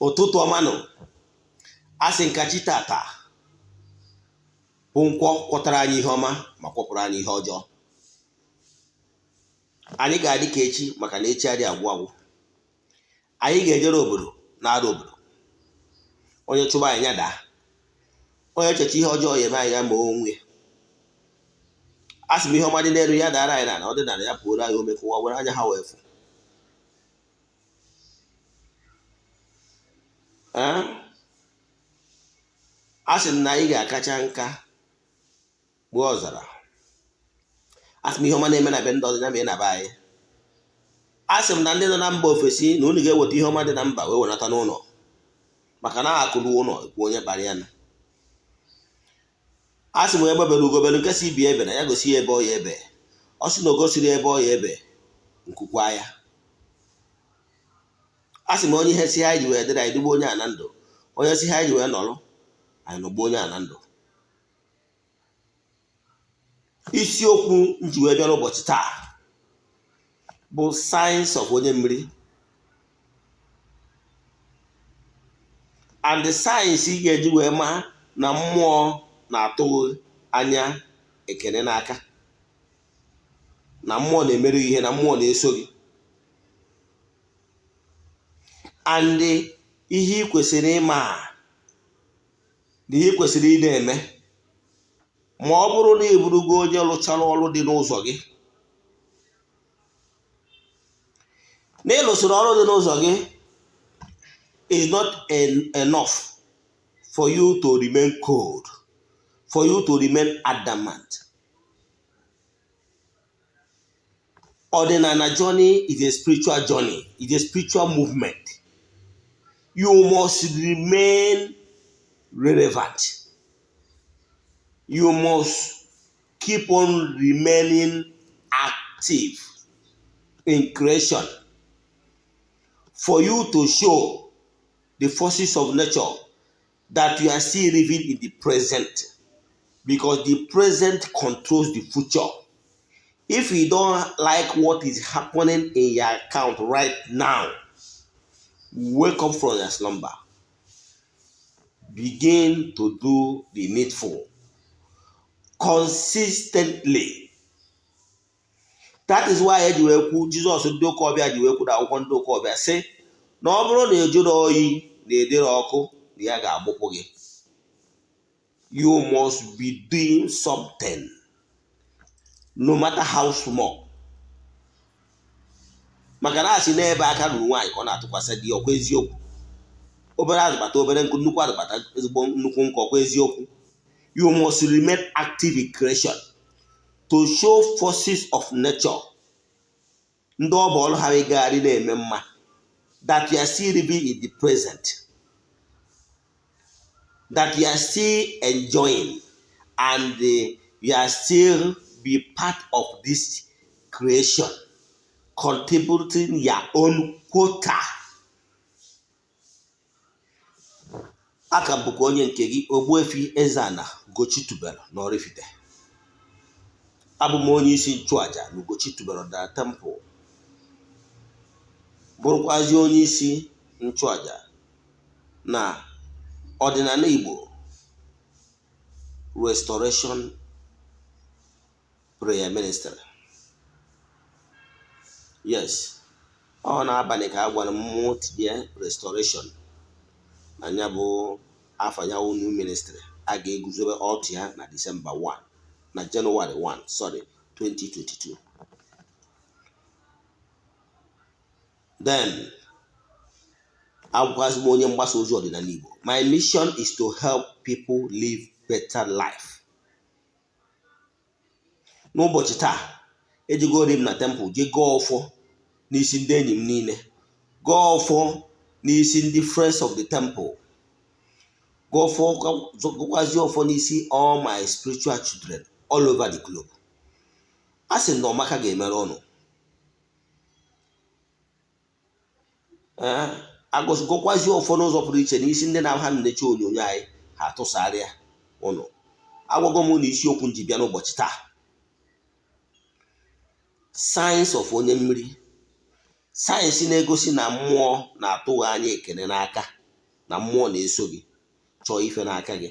Ụtụtụ ọma nụ. A sị nka chi tata bụ nkwọ kwọtara anyị ihe ọma ma kwọpụrụ anyị ihe ọjọọ. Anyị ga-adị ka echi maka na echi adịghị agwụ agwụ. Anyị ga-ejere obodo na-arụ obodo. Onye chụba anyị ya daa. Onye checha ihe ọjọọ ya eme anyị ya ma onwe. A sị m ihe ọma dị n'elu ya dara anyị n'ala, ọ dị n'ala ya pụoro anyị ome ka ụwa were anya ha wee fụ. A sị m na anyị ga-akacha nka gbuo ọzara. A sị m ihe ọma na-eme na be ndị ọzọ ya mee na be anyị. A sị m na ndị nọ na mba ofesi na unu ga-eweta ihe ọma dị na mba wee wenata n'ụlọ, maka na akụrụ ụlọ ekwu onye kpara ya. A sị m egbe bere ugo bere nke si ibi ebe na ya gosi ya ebe ọ ya ebe. Ọ sị na o gosiri ebe ọ ya ebe nkukwa ya. A sị m onye ihe si ha ji wee dịrị anyị dugbo onye a na ndụ, onye si ha ji wee nọrọ anyị nọgbuo onye a na ndụ. Isiokwu m ji wee bịa n'ụbọchị taa bụ signs of onye mmiri and the signs ị ga-eji wee ma na mmụọ na-atụ anya ekene n'aka, na mmụọ na-emere gị ihe, na mmụọ na-eso gị, and ihe ị kwesịrị ịma na ihe ị kwesịrị ị na-eme ma ọ bụrụ na ị bụrụgo onye rụchara ọrụ dị n'ụzọ gị. Na ịlụsịrị ọrụ dị n'ụzọ gị is not enough for you to remain cold, for you to remain adamant. Ọdịnala journey is a spiritual journey, is a spiritual movement. You must remain relevant. You must keep on remaining active in creation for you to show the forces of nature that you are still living in the present, because the present controls the future. If you don't like what is happening in your account right now, wake up from your slumber. Begin to do the needful consistently. That is why eji wee kwu Jizọs ndị ụka ọbịa ji wee kwu na akwụkwọ ndị ụka ọbịa sị na ọ bụrụ na ejụrụ oyi na edere ọkụ na ya ga-agbụpụ gị. You must be doing something, no matter how small. Maka na asị n'ebe aka ruru nwaanyị ka ọ na-atụkwasị di ọkwa eziokwu. Obere azụbata obere nkụ, nnukwu azụbata ezigbo nnukwu nkụ ọkwa eziokwu. You must remain active in creation to show forces of nature ndị ọ bụ ọrụ ha ịgagharị na-eme mma that you are still living in the present, that you are still enjoying, and you are still be part of this creation, contributing your own quota. Aka m bụkwa onye nke gị Ogbuefi Eze-Ana Ugochi tubelu na Oraifite. Abụ m onye isi nchụaja na Ugochi tubelu na temple, bụrụkwazi onye isi nchụaja na ọdịnala Igbo Restoration Prayer Ministry. Yes, ọ n'abalị ka a gwara m mụ tinye restoration na ya bụ afọ ya new ministry a ga-eguzobe altar ya na December 1 na January 1, sorry, 2022. Then abụkwazị m onye mgbasa ozi ọdịnala Igbo. My mission is to help people live better life. N'ụbọchị taa ejegori m na temple jee gọọ ọfọ n'isi ndị enyi m niile, gọọ ọfọ n'isi ndị friends of the temple, gọkwazi ọfọ n'isi all my spiritual children all over the globe. A sị na ọmaka ga-emere ụnụ. Agọzigokwazi ọfọ n'ụzọ pụrụ iche n'isi ndị na-ha na-eche onyonyo anyị ha atụsarịa ụnụ. Agwago m na isiokwu m ji bịa n'ụbọchị taa, signs of onye mmiri. Signs na-egosi na mmụọ na-atụghị anya ekene n'aka, na mmụọ na-eso gị chọọ ife n'aka gị,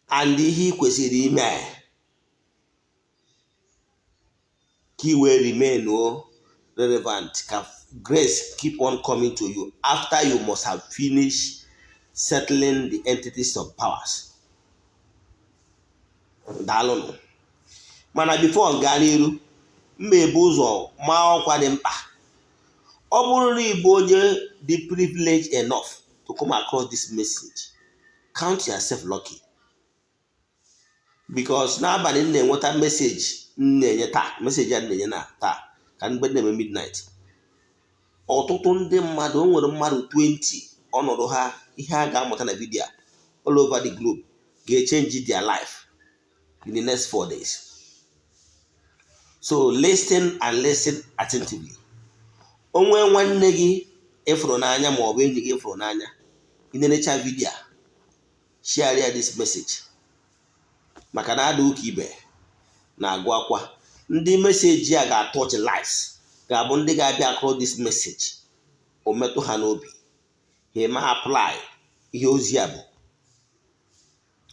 and ihe ị kwesịrị ime ka ị wee remain relevant, ka grace keep on coming to you after you must have finished settling the entities of powers. Daalụnụ. Mana before m gaa n'iru, m ma-ebu ụzọ maa ọkwa dị mkpa. Ọ bụrụ na ị bụ onye dị privileged enough to come across this message, count yourself lucky, because n'abalị m na-enweta message m na-enye taa, message a m na-enye na taa ka mgbe na-eme midnight, ọtụtụ ndị mmadụ, o nwere mmadụ 20 ọnọdụ ha, ihe a ga-amụta na video all over the globe ga-echange their life in the next 4 days. So listen and listen attentively. Onwe nwanne gị ịfụrụ n'anya ma ọ bụ enyi gị ịfụrụ n'anya, ị na-enecha video a, share ya this message, maka na ada ụka ibe na-agụ akwa. Ndị message a ga-atouch lives ga-abụ ndị ga-abịa across this message, o metụ ha n'obi, ha eme apply ihe ozi a bụ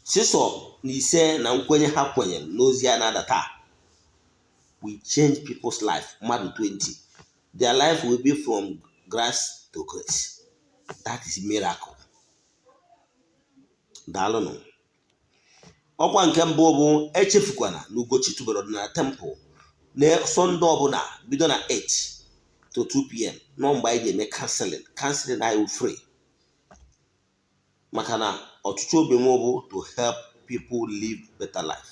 sisọ na ise na nkwenye ha kwenyere n'ozi a na-ada taa. We change people's life. Mmadụ 20, their life will be from grass to grace. That is miracle. Daalụnụ. Ọkwa nke mbụ bụ, echefukwana na Ugochi tubelu ọdịnala temple na Sunday ọbụla bido na 8 to 2 p.m., nọ mgbe anyị ga-eme counseling. Counseling anyị wụ free, maka na ọchịchọ obi m bụ to help people live better life,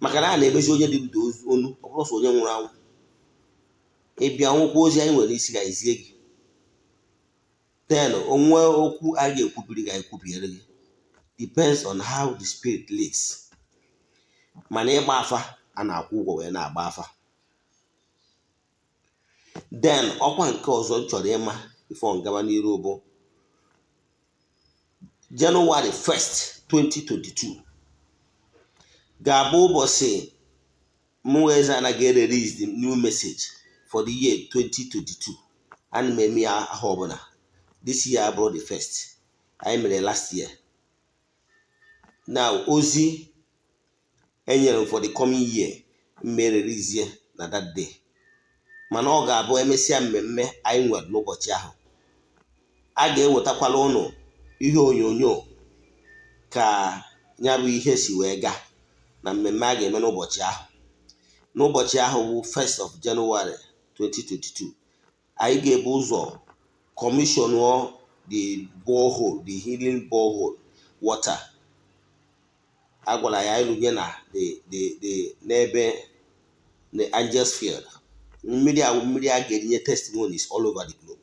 maka na a na-emezi onye dị ndụ onu, ọ bụrụ sọ onye nwụrụ anwụ. Ịbịa nwụkwa, ozi anyị nwere isi ga-ezie gị, then onwe okwu anyị ga-ekwubiri ga-ekwubiere gị, depends on how the spirit leads. Mana ịgba afa, a na-akwụ ụgwọ wee na-agba afa. Then ọkwa nke ọzọ m chọrọ ịma before ngaba n'iru bụ January 1st 2022 ga-abụ ụbọchị mụ eze anaghị release the new message for the year 2022. Ana m eme ya aha ọbụla. This year abụrụ the first anyị mere last year. Now, ozi enyere m for the coming year mme release na that day, mana ọ ga-abụ emesịa mmemme anyị nwere n'ụbọchị ahụ, a ga-ewetakwala ụnụ ihe onyonyo ka ya bụ ihe si wee gaa na mmemme a ga-eme n'ụbọchị ahụ. N'ụbọchị ahụ bụ 1st of January 2022, anyị ga-ebu ụzọ commission the borehole, the healing borehole water a gwara ya ịrụnye na the n'ebe the Angels Field. Mmiri a, mmiri a ga-enye testimonies all over the globe.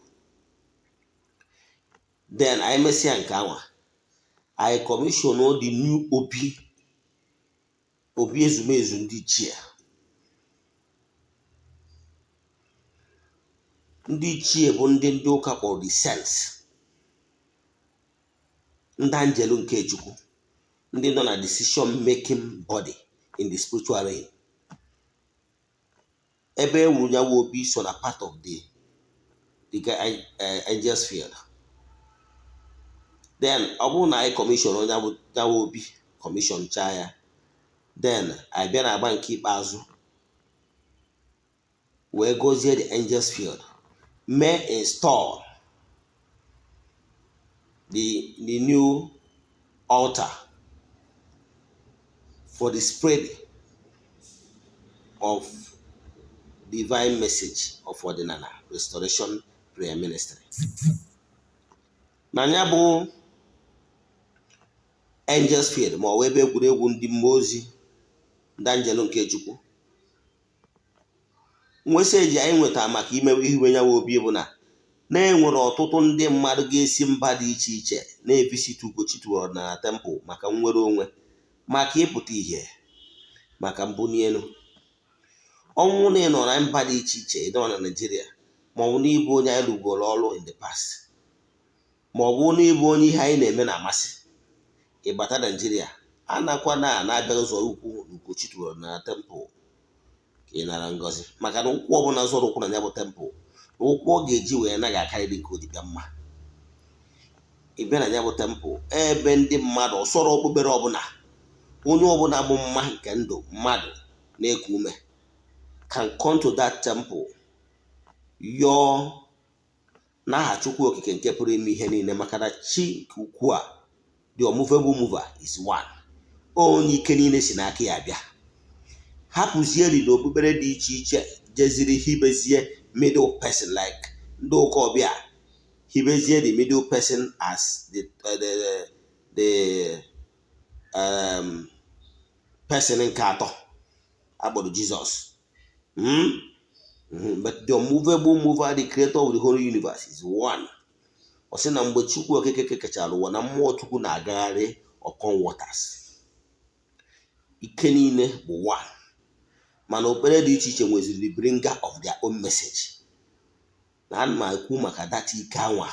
Then anyị mesịa nke anwa, anyị commission the new obi, obi ezumezu ndị ichie. Ndị ichie bụ ndị ụka kpọrọ the saints, ndị anjelu nke Chukwu, ndị nọ na decision making body in the spiritual realm. Ebe e wuru nyawa obi so na part of the angels field. Then ọ bụrụ na anyị commission onye nyawa obi, commission chaa ya, then anyị bịa na agba nke ikpeazụ wee gozie the angels field, mee install the new altar for the spread of divine message of Ọdịnala Restoration Prayer Ministry. Na ya bụ Angels Field, ma ọ bụ ebe egwuregwu ndị mmụọ ozi, ndị anjelu nke Chukwu, message anyị nwetara maka ime ihiwe ya obi bụ na na-enwere ọtụtụ ndị mmadụ ga-esi mba dị iche iche na-evisit Ugochi tubelu ọdịnala temple maka nnwere onwe, maka ịpụta ìhè, maka mbuli elu. Ọnwụ na ị nọ na mba dị iche iche, ị nọ na Naịjirịa, ma ọ bụ na ịbụ onye anyị rugoro ọrụ in the past, ma ọ bụ na ịbụ onye ihe anyị na-eme na-amasị, ịbata Naịjirịa, anakwa na na-abịa ụzọ ukwu na Ugochi tubelu ọdịnala temple ka Ị nara ngọzi, maka na ụkwụ ọbụla zọrọ ụkwụ na ya bụ temple na ụkwụ ọ ga-eji wee naghị akarịrị nke odibịa mma. Ị bịa na ya bụ temple, ebe ndị mmadụ ọsọrọ okpukpere ọbụla, onye ọbụla bụ mma nke ndụ mmadụ na-eku ume can come to that temple, yọọ n'aha Chukwu Okike nke pụrụ ime ihe niile, maka na chi nke ukwu a, the unmovable mover, is one, onye ike niile si n'aka ya bịa. Hapụzieri na okpukpere dị iche iche jeziri hibezie middle person, like ndị ụka ọbịa hibezie the middle person as the person nke atọ akpọrọ Jizọs. But the unmovable mover, the creator of the whole universe, is one. Ọ sị na mgbe Chukwu Okike kechara ụwa, na mmụọ Chukwu na-agagharị upon waters. Ike niile bụ one, mana okpere dị iche iche nweziri the bringer of their own message. Na ana m ekwu maka data ike anwa,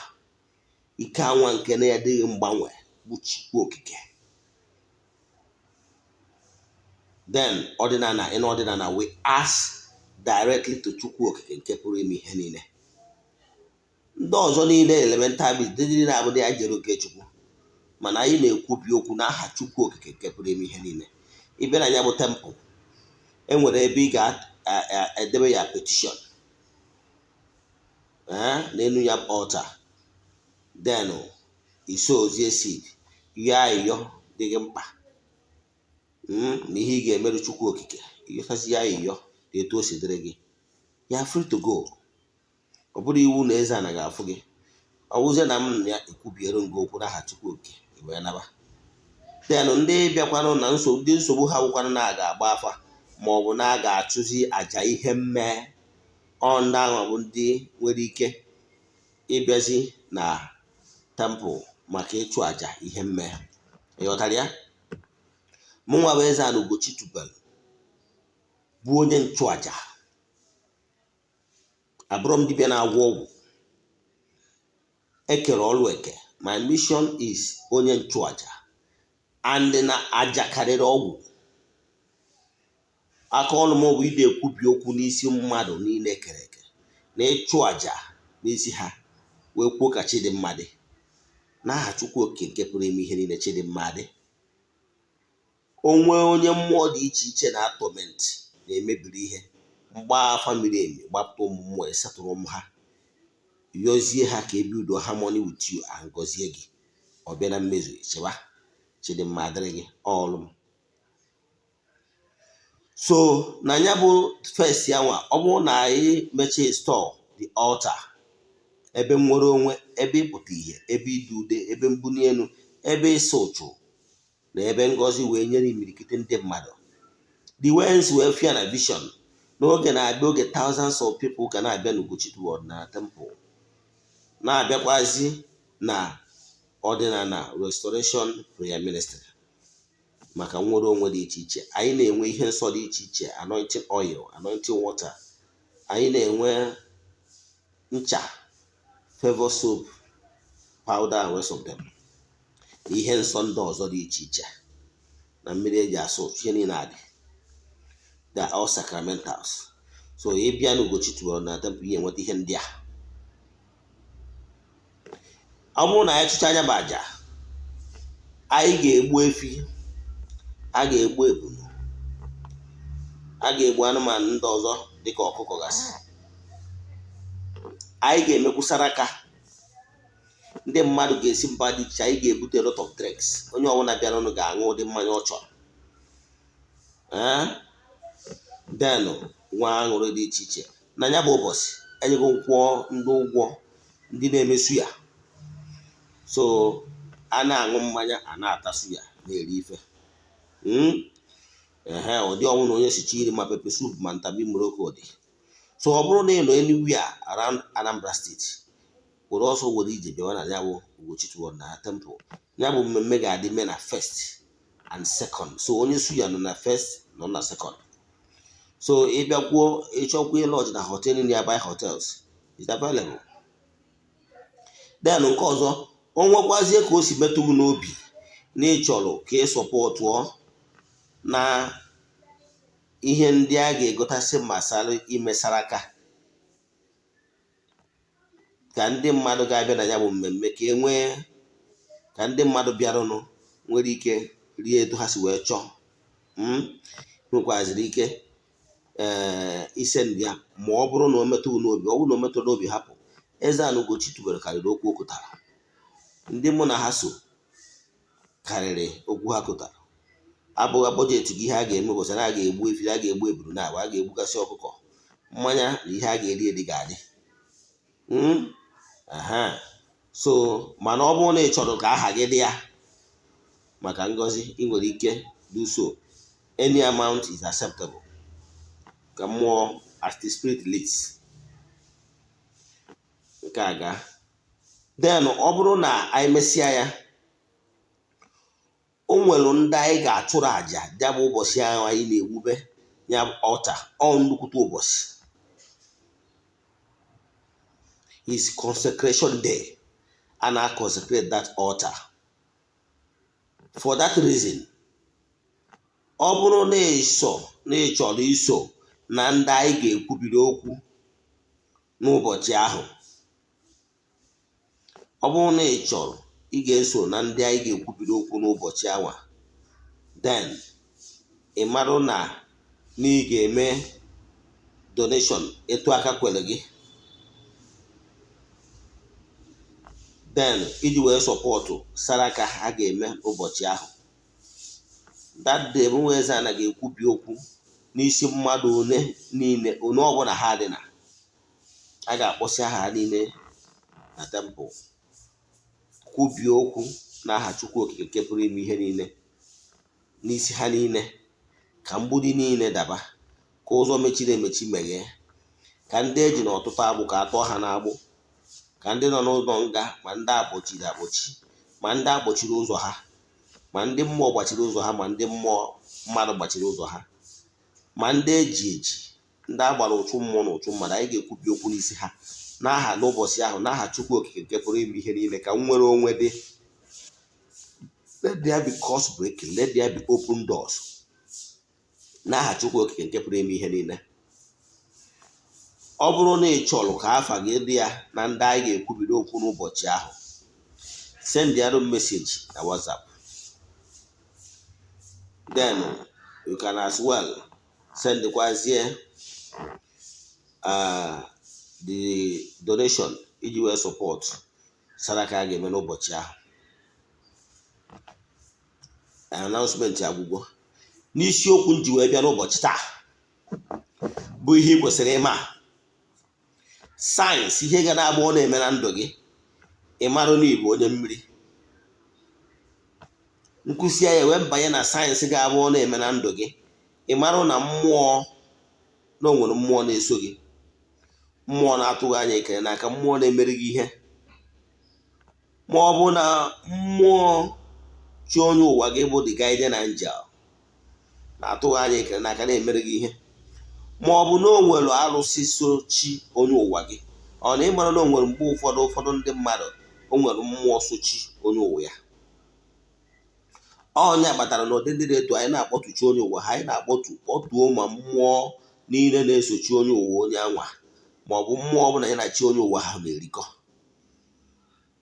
ike anwa nke na-adịghị mgbanwe, bụ Chukwu Okike. Then ọdịnala, in ọdịnala, we ask directly to Chukwu Okike nke pụrụ ime ihe niile. Ndị ọzọ niile, elemental beings ndị niile abụghị ya jere oke Chukwu, mana anyị na-ekwubi okwu n'aha Chukwu Okike nke pụrụ ime ihe niile. Ị bịa na ya bụ temple, enwere ebe ị ga-edebe ya petition n'elu ya bụ altar. Then iso ozie seed yọọ ayịyọ dị gị mkpa na ihe ị ga-emerụ Chukwu Okike. Ịyọtazi ya ayịyọ dị etu o si dịrị gị, ya free to go. Ọ bụrụ iwu na eze anaghị afụ gị, ọ bụzie na m ya ekwubiere ngị okwu n'aha Chukwu Okike, wee naba. Then ndị bịakwanụ na nsogbu, ndị nsogbu ha bụkwanụ na a ga-agba afa ma ọ bụ na a ga-achụzi àjà ihe mmee, ọ ndị ahụ bụ ndị nwere ike ịbịazi na temple maka ịchụ àjà ihe mmee. Ịghọtara ya? Mụnwa bụ Eze-Ana Ugochi tubelu, bụ onye nchụàjà. Abụrọ m dibịa na-agwọ ọgwụ, ekere ọrụ eke. My mission is onye nchụàjà, and na aja karịrị ọgwụ. Aka ọnụ m bụ ide ekwubi okwu n'isi mmadụ niile ekere eke na ịchụ àjà n'isi ha, wee kwuo ka chi dị mma dị n'aha Chukwu Okike nke pụrụ ime ihe niile. Chi dị mma dị. Onwe onye mmụọ dị iche iche na atọment na-emebiri ihe, mgba afa miri emi, gbapụta ụmụ mmụọ, esetụrụ m ha, yọzie ha ka ebi udo, harmony with you, and gọzie gị. Ọ bịa na mmezu, chịba chidimma adịrị gị ọlụ m. So na ya bụ first ya nwa, ọ bụrụ na anyị mechie install the altar, ebe nwere onwe, ebe ịpụta ihe, ebe ịdị ude, ebe mbuli elu, ebe ịsa ụchụ na ebe ngọzi wee nyere imirikiti ndị mmadụ, the ways wee fia na vision n'oge na-abịa, oge thousands of people ga na-abịa n'Ugochi Ọdịnala Temple, na-abịakwazi na Ọdịnala Restoration Prayer Ministry maka nnwere onwe dị iche iche. Anyị na-enwe ihe nsọ dị iche iche, anointing oil, anointing water, anyị na-enwe ncha, favor soap, powder and rest of them, na ihe nsọ ndị ọzọ dị iche iche, na mmiri eji asụ ihe niile adị. They are all sacramentals. So ị bịa n'Ugochi na temple, ihe enweta ihe ndị a. Ọ bụrụ na anyị chụcha anya bụ àjà, anyị ga-egbu efi, a ga-egbu ebulu, a ga-egbu anụmanụ ndị ọzọ dịka ọkụkọ gasị. Anyị ga-emekwusara aka ndị mmadụ ga-esi mba dị iche. Anyị ga-ebute lot of drinks. Onye ọbụla bịara ụnụ ga-aṅụ ụdị mmanya ọ chọrọ, ee, denụ nwa aṅụrị dị iche iche. Na ya bụ ụbọchị, enyego nkwụọ ndị ụgwọ, ndị na-emesu ya. So a na-aṅụ mmanya, a na-atasu ya, na-eri ife. Ehe, ụdị ọnwụ na onye sicha iri, ma pepper soup ma ntabi moroko dị. So ọ bụrụ na ị nọ anywhere around Anambra State, were ọsọ were ije bịawa na ya bụ Ugochi na temple. Ya bụ mmemme ga-adị mee na first and second. So onye suya nọ na first, nọ na second. So ịbịakwuo, ịchọkwa ịlọji na hotel, nearby hotels is available. Then nke ọzọ, o nwekwazie ka o si metụ gị n'obi na ị chọrọ ka ị supportụọ na Ihe ndị a ga-egotasị gbasara ime saraka ka ndị mmadụ ga-abịa na ya bụ mmemme, ka e nwee ka ndị mmadụ bịarụnụ nwere ike rie etu ha si wee chọọ. Nwekwaziri ike ise ndị ya, ma ọ bụrụ na o metụ n'obi. Ọ bụrụ na o metụ n'obi, hapụ. Eze-Ana Ugochi tubelu karịrị okwu o kwutara. Ndị mụ na ha so karịrị okwu ha kụtara. Abụghị budget gị. Ihe a ga-eme ụbọchị na a ga-egbu efi, a ga-egbu eburu na agba, a ga-egbugasị ọkụkọ, mmanya na ihe a ga-eri eri ga-adị. Aha, so mana ọ bụrụ na ị chọrọ ka aha gị dị ya maka ngọzi, ị nwere ike do so. Any amount is acceptable, ka mmụọ, as the spirit leads. Nke a gaa. Then ọ bụrụ na anyị mesịa ya, o nwere ndị anyị ga-achụrụ àjà. Ya bụ ụbọchị ahụ anyị na-ewube ya altar, ọ nnukwute ụbọchị, is consecration day. A na-consecrate that altar. For that reason, ọ bụrụ na ịsọ na ị chọrọ iso na ndị anyị ga-ekwubiri okwu n'ụbọchị ahụ, ọ bụrụ na ị chọrọ ị ga-eso na ndị anyị ga-ekwubiri okwu n'ụbọchị anwa, then ị marụ na ị ga-eme donation etu aka kwere gị, then iji wee support saraka ha ga-eme ụbọchị ahụ. That day bụ nwa Eze-Ana ga-ekwubi okwu n'isi mmadụ one niile, one ọbụla ha dị na a ga-akpọsị aha ha niile na temple, kwubie okwu n'aha Chukwu Okike nke pụrụ ime ihe niile n'isi ha niile, ka mgbidi niile daba, ka ụzọ mechiri emechi meghee, ka ndị eji n'ọtụtụ agbụ ka atụọ ha n'agbụ, ka ndị nọ n'ụlọ nga, ma ndị akpọchiri akpọchi, ma ndị akpọchiri ụzọ ha, ma ndị mmụọ gbachiri ụzọ ha, ma ndị mmụọ mmadụ gbachiri ụzọ ha, ma ndị eji eji, ndị agbara ụchụ mmụọ na ụchụ mmadụ. Anyị ga-ekwubi okwu n'isi ha n'aha n'ụbọchị ahụ n'aha Chukwu Okike nke pụrụ ime ihe niile, ka nnwere onwe dị. Let there be curse breaking, let there be open doors n'aha Chukwu Okike nke pụrụ ime ihe niile. Ọ bụrụ na ị chọrọ ka afa gị dị ya na ndị anyị ga-ekwubiri okwu n'ụbọchị ahụ, send ya message na WhatsApp. Then you can as well sendkwazie the donation iji wee support saraka a ga-eme n'ụbọchị ahụ. Announcement agwụgwọ. N'isiokwu m ji wee bịa n'ụbọchị taa bụ ihe ị kwesịrị ịma, signs, ihe ga na-agba ọ na-eme na ndụ gị, ị marụ na ịbụ onye mmiri. Nkụzi ya wee banye na signs ga-abụ ọ na-eme na ndụ gị, ị marụ na mmụọ na o nwere mmụọ na-eso gị, mmụọ na-atụghị anya ekele n'aka, mmụọ na-emere gị ihe, ma ọ bụ na mmụọ chi onye ụwa gị bụ the guardian angel na-atụghị anya ekele n'aka na-emere gị ihe, ma ọ bụ na o nwere arụsị so chi onye ụwa gị. Ọ na ịmara na o nwere mgbe ụfọdụ ndị mmadụ, o nwere mmụọ so chi onye ụwa ya. Ọnya kpatara na ụdị ndị dị etu anyị na-akpọtu chi onye ụwa ha, anyị na-akpọtu kpọtuo ma mmụọ niile na-esochi onye ụwa onye anwa, ma ọ bụ mmụọ ọbụla ya na chi onye ụwa ha na-erikọ,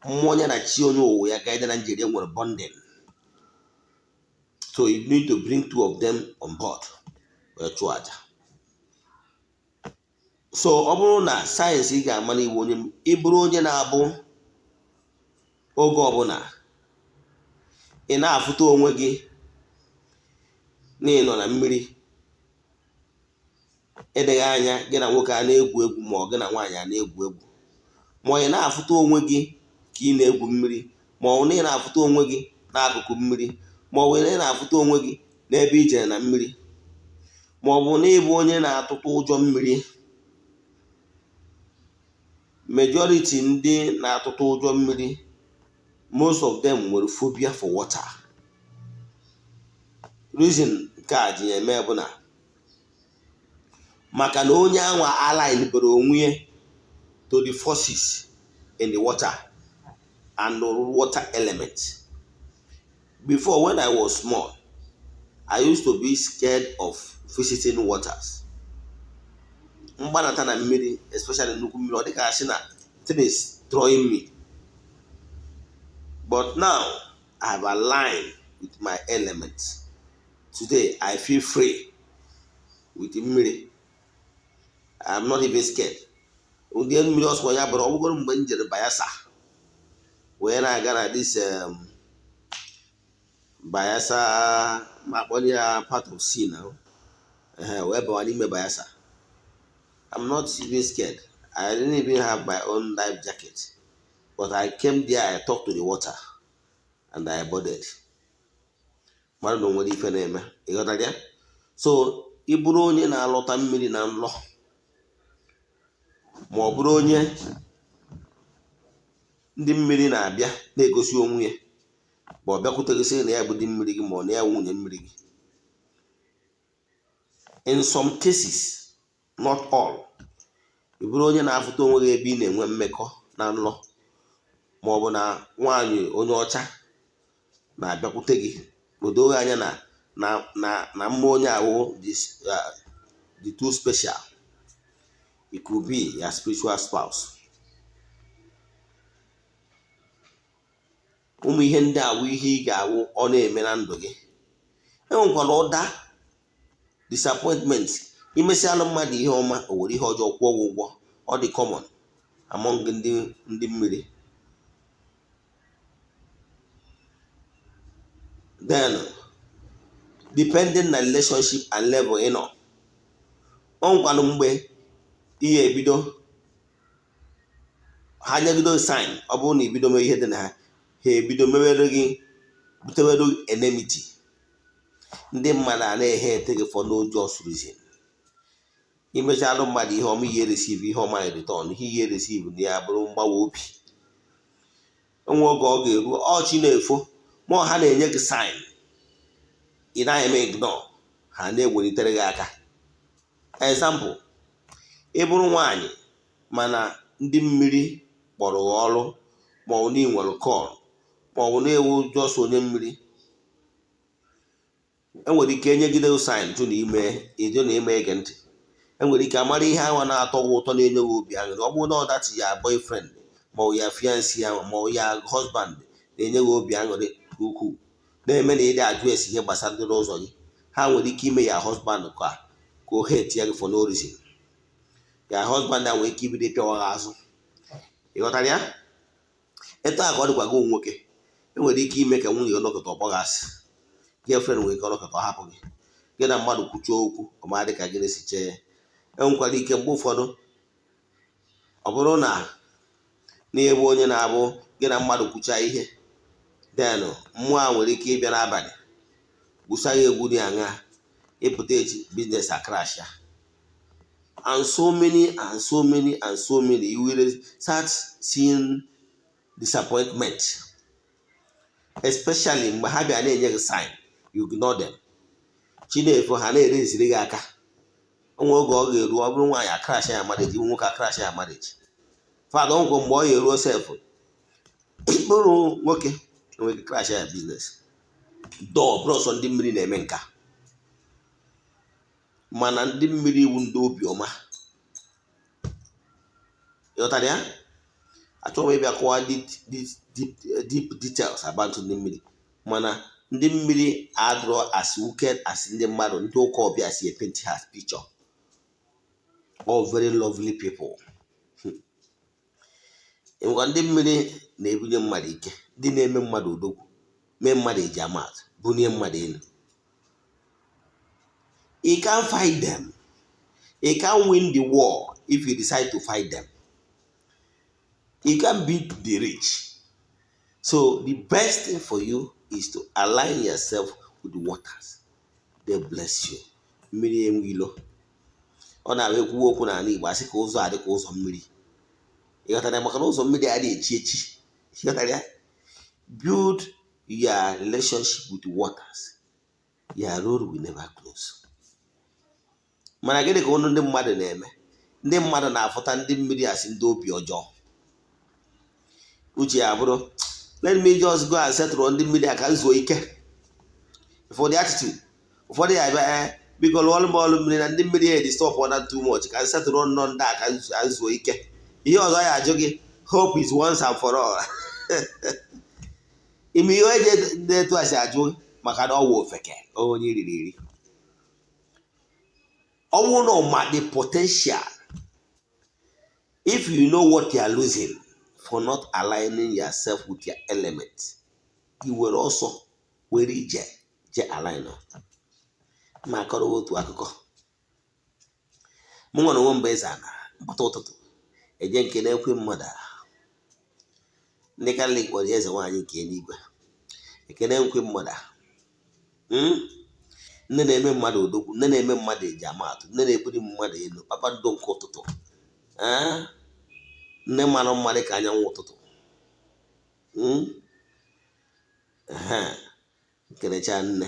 mmụọ ya na chi onye ụwa ya guardian angel nwere bonding. So you need to bring two of them on board wee chụọ aja. So ọ bụrụ na signs ị ga-ama n'iwu onye ị bụrụ, onye na-abụ oge ọbụla ị na-afụta onwe gị na ị nọ na mmiri, edịghị anya gị na nwoke a na-egwu egwu, ma ọ gị na nwaanyị a na-egwu egwu, ma ị na-afụta onwe gị ka ị na-egwu mmiri, ma ọ bụ na ị na-afụta onwe gị n'akụkụ mmiri, ma ọ bụ na ị na-afụta onwe gị n'ebe i jere na mmiri, ma ọ bụ na ịbụ onye na-atụtụ ụjọ mmiri. Majority ndị na-atụtụ ụjọ mmiri, most of them nwere phobia for water. Reason nke a ji eme bụ na maka na onye anwa align bere onwe ya to the forces in the water and the water element. Before, when I was small, I used to be scared of visiting waters. Mgbanata na mmiri, especially nnukwu mmiri, ọ dịka asị na thing is drawing me. But now I have aligned with my elements. Today I feel free with mmiri. I'm not even scared. Ụdị mmiri ọsọ ya bụrụ, ọ bụgoro mgbe m jere Bayelsa wee na-aga na this Bayelsa, ma akpọrọ ya part of sea now, wee bawa n'ime Bayelsa, I'm not even scared. I didn't even have my own life jacket, but I came there, I talked to the water and I boarded. Mmadụ na onwere ife na-eme, ịghọtara ya? So ị bụrụ onye na-alọta mmiri na nlọ, ma ọ bụrụ onye ndị mmiri na-abịa na-egosi onwe ya, ma ọ bịakwute gị sị na ya bụ di mmiri gị, ma ọ na ya nwunye mmiri gị, in some cases, not all, ị bụrụ onye na-afụta onwe gị ebe ị na-enwe mmekọ na nlọ, ma ọ bụ na nwaanyị onye ọcha na-abịakwute gị, o doo anya na mmụọ onye ahụ dị too special, it could be your spiritual spouse. Ụmụ ihe ndị a bụ ihe ị ga-awụ ọ na-eme na ndụ gị. Enwekwara ụda disappointment. Imesịalụ mmadụ ihe ọma, o were ihe ọjọọ kwụọ gị ụgwọ. Ọ dị common among ndị mmiri. Then depending na relationship and level ị nọ, ọ nwekwanụ mgbe ihe ebido ha nyegido sign. Ọ bụrụ na ibido mee ihe dị na ha, ha ebido mewere gị, butewere gị enmity. Ndị mmadụ a na-ehe ete gị for no just reason. Imechalụ mmadụ ihe ọma, ihe receive ihe ọma in return, ihe receive na ya bụrụ mgbawa obi. Enwe oge ọ ga-eru ọchị na-efo, ma ha na-enye gị sign, ị naghị eme ignore, ha na-ewelitere gị aka. Example, ị bụrụ nwaanyị mana ndị mmiri kpọrọ gị ọrụ, ma ọ bụ na ị nwere call, ma ọ bụ na-ewu just onye mmiri, enwere ike enyegide sign jụ na ime ịjụ na ime ege ntị. Enwere ike amara ihe ahụ na-atọ gị ụtọ, na-enye gị obi aṅụrị. Ọ bụrụ na ọ dachi ya boyfriend, ma ọ ya fiancé ya, ma ọ ya husband na-enye gị obi aṅụrị nke ukwuu, na-eme na ịdị ajụ esi ihe gbasara ndị n'ụzọ gị, ha nwere ike ime ya husband ka o hate ya gị for no reason. Ya husband a nwere ike ibido ịpịawa gị azụ, ịghọtara ya? Etu a ka ọ dịkwa gị nwoke, enwere ike ime ka nwunye gị nọkọta ọkpọ gị asị, girlfriend nwere ike ọnọkọta ọ hapụ gị, gị na mmadụ kwuchie okwu ọma dị ka gịnị si chee ya. Enwekwara ike mgbe ụfọdụ ọ bụrụ na na-ebu onye na-abụ gị na mmadụ kwuchaa ihe, then mmụọ a nwere ike ịbịa n'abalị gwusa ya egwu dị aṅa, ịpụta echi business a crash ya. And so many and so many and so many, you will start seeing disappointment, especially mgbe ha bịa na-enye gị sign, you ignore them. Chinefo ha na-ereziri gị aka. Onwe oge ọ ga-eru, ọ bụrụ nwaanyị akrash ya marriage, nwoke akrash ya marriage. Fada nkwụ mgbe ọ ga-eruo sef, bụrụ nwoke enweghị ike crash ya business. Dọọ bụrụ ọsọ ndị mmiri na-eme nka, mana ndị mmiri iwu ndị obiọma, ịghọtara ya? Achọghị m ịbịa kọwaa deep details about ndị mmiri, mana ndị mmiri adịrọ as wicked as ndị mmadụ ndị ụka ọbịa si paint ha picture. All very lovely people. Ngwa, ndị mmiri na-ebunye mmadụ ike, ndị na-eme mmadụ odogwu, mee mmadụ eji amatụ, bunye mmadụ elu. You can't fight them. You can't win the war if you decide to fight them. You can't beat the rich. So the best thing for you is to align yourself with the waters. They bless you. Mmiri enwe ilo. Ọ na-abụ ekwuwe okwu n'ala Igbo, asị ka ụzọ a dị ka ụzọ mmiri. Ịghọtara ya? Maka na ụzọ mmiri adịghị echi echi. Ịghọtara ya? Build your relationship with the waters. Your road will never close. Mana gịnị ka ụnụ ndị mmadụ na-eme? Ndị mmadụ na-afụta ndị mmiri asị ndị obi ọjọọ. Uche ya bụrụ, let me just go and settle ndị mmiri a ka m zuo ike. For the attitude, Ụfọdụ ya bịa, "Ee, biko lụọlụ m ọlụ mmiri, na ndị mmiri ya disturb na too much, ka nsatụrụ nnọọ ndị a ka nzuo ike." Ihe ọzọ ya ajụ gị, hope is once and for all. Ime ihe eji ndị etu a si ajụ, maka na ọ wụ ofeke, onye riri eri. Ọnwụ na ma the potential, if you know what you are losing for not aligning yourself with your element, i were ọsọ were ije je align. Ma akọrọ otu akụkọ. Mụ nwere onwe mgbe eze ana mpụta ụtụtụ eje nke na-ekwe mmadụ, ndị Katọlik kpọrọ ya eze nwaanyị nke eluigwe. Ekene nkwe mmadụ, nne na-eme mmadụ odogwu, nne na-eme mmadụ eji amaatụ, nne na-ebuli mmadụ elu, kpakpando nke ụtụtụ, nne mara mma dị ka anyanwụ ụtụtụ. Nkenecha nne,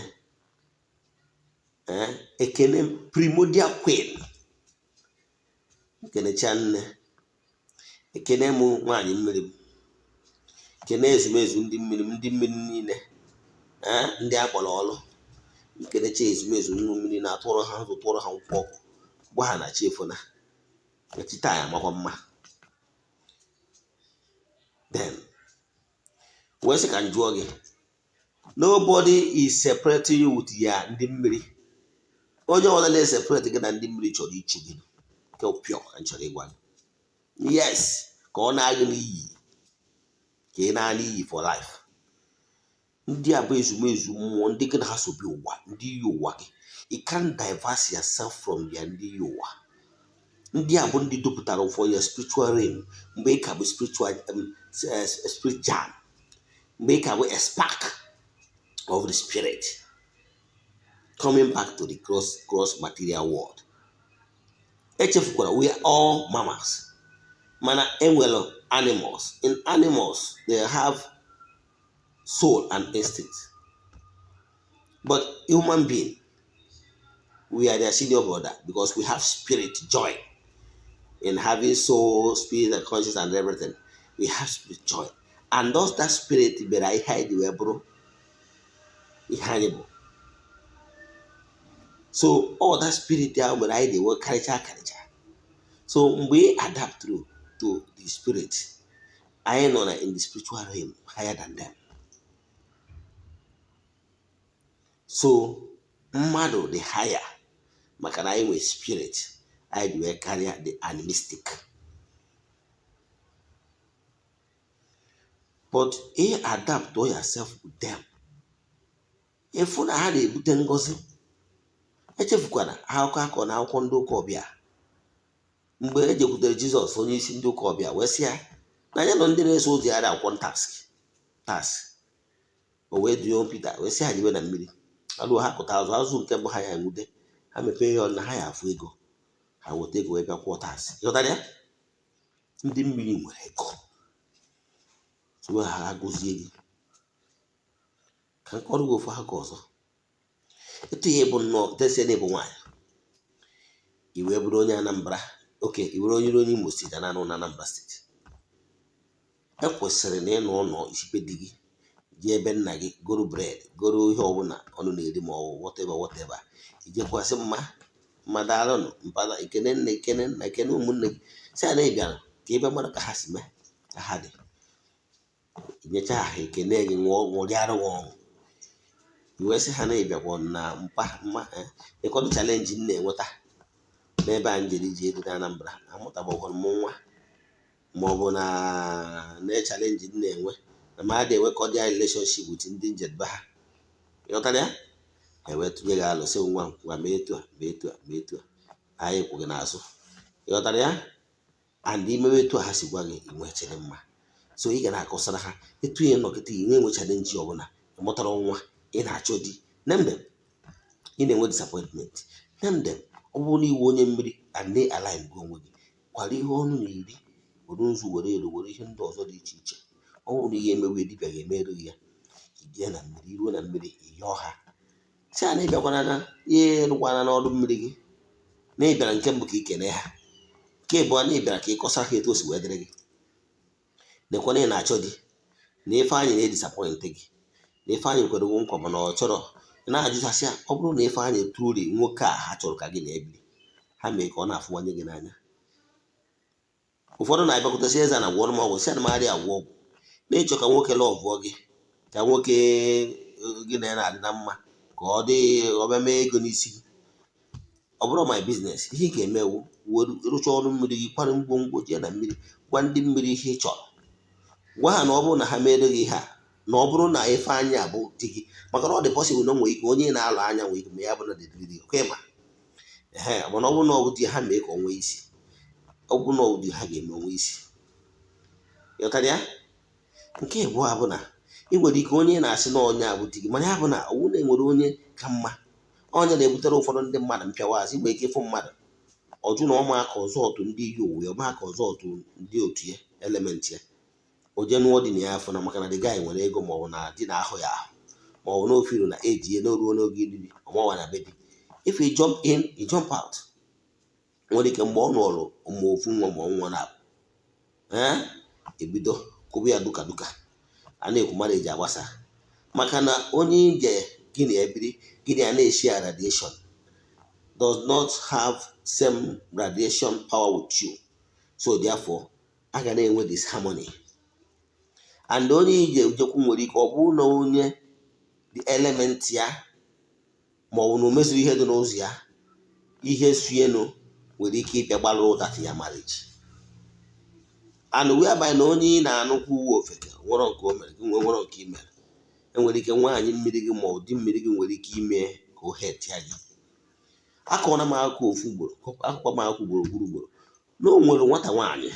ekene primordial queen, nkenecha nne, ekene m nwaanyị mmiri m, kene ezumezu ndị mmiri m, ndị mmiri niile, ndị akpọrọ ọrụ. Nkenecha ezumezu nnu mmiri na-atụrụ ha nzụ, tụrụ ha nkwụ ọkụ, gwa ha na chi efona echi taa ya amakwa mma. Then wee sị ka m jụọ gị, nobody is separating you with ya ndị mmiri. Onye ọbụla na-eseparate gị na ndị mmiri chọrọ ichu gị nke pure. Ka m chọrọ ịgwa gị, yes, ka ọ na-agị n'iyi, ka ị na-ana iyi for life. Ndị a bụ ezumezu mmụọ, ndị gị na ha sobi ụwa, ndị iyi ụwa gị. You can't diverse yourself from ya ndị iyi ụwa. Ndị a bụ ndị dupụtara for your spiritual realm mgbe ị ka bụ spiritual spirit jam, mgbe ị ka bụ a spark of the spirit coming back to the gross material world. Echefukwara, we are all mammals, mana enwere animals. In animals, they have soul and instinct, but human being, we are their senior brother because we have spirit joy in having soul, spirit and conscience and everything. We have spirit joy, and thus that spirit bịara ihe anyị ji wee bụrụ ihe anyị bụ. So all that spirit ahụ mere anyị ji wee karịcha akarịcha. So mgbe ị adapt to the spirit, anyị nọ na in the spiritual realm higher than them. So mmadụ dị higher maka na anyị nwere spirit anyị ji wee karịa the animistic. But ị adapt yourself with them, ịfụ na ha na-ebute ngọzi. Echefukwana akụkọ akọ na akwụkwọ ndị ụka ọbịa, mgbe e jekwutere Jizọs, onye isi ndị ụka ọbịa, wee sị ya na ya nọ ndị na-eso ụzọ ya akwụkwọ tax. O wee duo Pita, wee sị ha jebe na mmiri alụọ, ha kụta azụ, azụ nke mbụ ha ya enwude, ha mepee ya ọnụ na ha ya afụ ego, ha weta ego wee bịa kwụọ tax. Ịghọtara ya? Ndị mmiri nwere ego, so ha agụzie gị ka nkọrọ gị ofu aka ọzọ. Etu ihe bụ nnọọ tesie na ịbụ nwaanyị, i wee bụrụ onye Anambra, oke i were onye Imo Steeti na anụ na Anambra Steeti, ekwesịrị na ịnọ ụlọ isibe di gị, jee ebe nna gị goro bread, goro ihe ọbụla ọnụ na-eri, ma ọ bụ whatever whatever, ijekwasị mma mmadụ alụnụ mpada, ekene nna, ekene nna, ekene ụmụnne gị, si a na ị bịara ka ị bịa mara ka ha si mee, ka ha dị, inyecha ha ekene gị, ṅụọ ṅụrịara gị ọṅụ. I wee sị ha na ị bịakwa na mpa mma ịkọdụ challenge m na-enweta n'ebe a njere ije dị na Anambra, amụtabakwara m nwa, ma ọ bụ na na challenge m na-enwe na m adịghị enwe cordial relationship with ndị njedebe ha. Ịghọtara ya? Ha wee tụnye gị alụ, sị nwa ngwa, mee etu a, mee etu a, mee etu a, anyị kwụ gị n'azụ. Ịghọtara ya? And imewe etu a ha si gwa gị, ị nwechere mma. So ị ga na-akọsara ha etu ị nọkịta, ị na-enwe challenge ọbụla, ị mụtara nwa, ị na-achọ di, name them, ị na-enwe disappointment, name them. Ọ bụrụ na iwe onye mmiri and they align gị onwe gị, kwara ihe ọnụ na-eri, were nzu, were ero, were ihe ndị ọzọ dị iche iche. Ọ bụrụ na ihe emewe, dibịa ga-emerụ gị ya. Ijee na mmiri, iruo na mmiri, ịyọọ ha, si a na ịbịakwana na ihe rụkwana n'ọrụ mmiri gị, na ị bịara nke mbụ ka ị kene ha, nke ịbụọ na ị bịara ka ị kọsara ha etu o si wee dịrị gị, nekwana ị na-achọ di, na Ifeanyị na-edisappoint gị, na Ifeanyị kwere gị nkwa mana ọ chọrọ Ị na-ajụchasị ya, ọ bụrụ na Ifeanyị truly nwoke a ha chọrọ ka gị na-ebiri, ha mee ka ọ na-afụwanye gị n'anya. Ụfọdụ na-abịakwutesị eze na gwọrọ m ọgwụ, si ana m arịa agwọ ọgwụ na-ịchọ ka nwoke lọvụọ gị, ka nwoke gị na ya na-adị na mma, ka ọ dị ọ bịa mee ego n'isi gị. Ọ bụrụ my business, ihe ị ga-emewu, rụchaa ọrụ mmiri gị, kwara ngwongwo, jee na mmiri, gwa ndị mmiri ihe ị chọrọ. Gwa ha na ọ bụrụ na ha mere gị ihe a, na ọ bụrụ na Ifeanyị abụ di gị, maka na ọ dị possible na o nwere ike onye na-alụ anya nwere ike ma ya bụ na dị oke ma ee, mana ọ bụrụ na ọ bụ di ha, mee ka ọ nwee isi. Ọ bụrụ na ọ bụ di ha, ga-eme onwe isi. Ịghọtara ya? Nke abụọ bụ na ị nwere ike onye na-asị na onye a bụ di gị, mana ya bụ na ọwụ na enwere onye ka mma. Onye na-ebutere ụfọdụ ndị mmadụ mpịawa azụ. Nwere ike ịfụ mmadụ ọjụ na ọma aka ọzọ otu ndị yi uwe ọma aka ọzọ otu ndị otu ya element ya, o jee nụọ dị na ya afọ na maka na the guy nwere ego, maọbụ na di na ahụ ya ahụ, maọbụ na ofiru na eji ya n'oruo n'oge iriri ọmawa na be di. If you jump in, you jump out. Nwere ike mgbe ọ nụọrụ ụmụ ofu nwa ma nwa na-abụ, ee, ebido kwụba ya duka duka, a na-ekwu mmadụ eji agbasa, maka na onye ije gị na ebiri, gị na ya na-eshi radiation does not have same radiation power with you. So therefore, a ga na-enwe disharmony. And onye ije jekwu nwere ike ọ bụrụ na onye the element ya, ma ọ bụ na o mezuru ihe dị n'ụzọ ya, ihe suenu nwere ike ịbịa gbalụ that ya marriage. And whereby na onye ị na-anụkwu uwe ofeke nwere nke o mere gị, nwere nke ị mere, enwere ike nwaanyị mmiri gị ma ọ dị mmiri gị nwere ike ime ka o hetia gị. Akọọna m akụkọ ofu ugboro, akụkọ m akụkọ ugboro ugboro ugboro, na o nwere nwata nwaanyị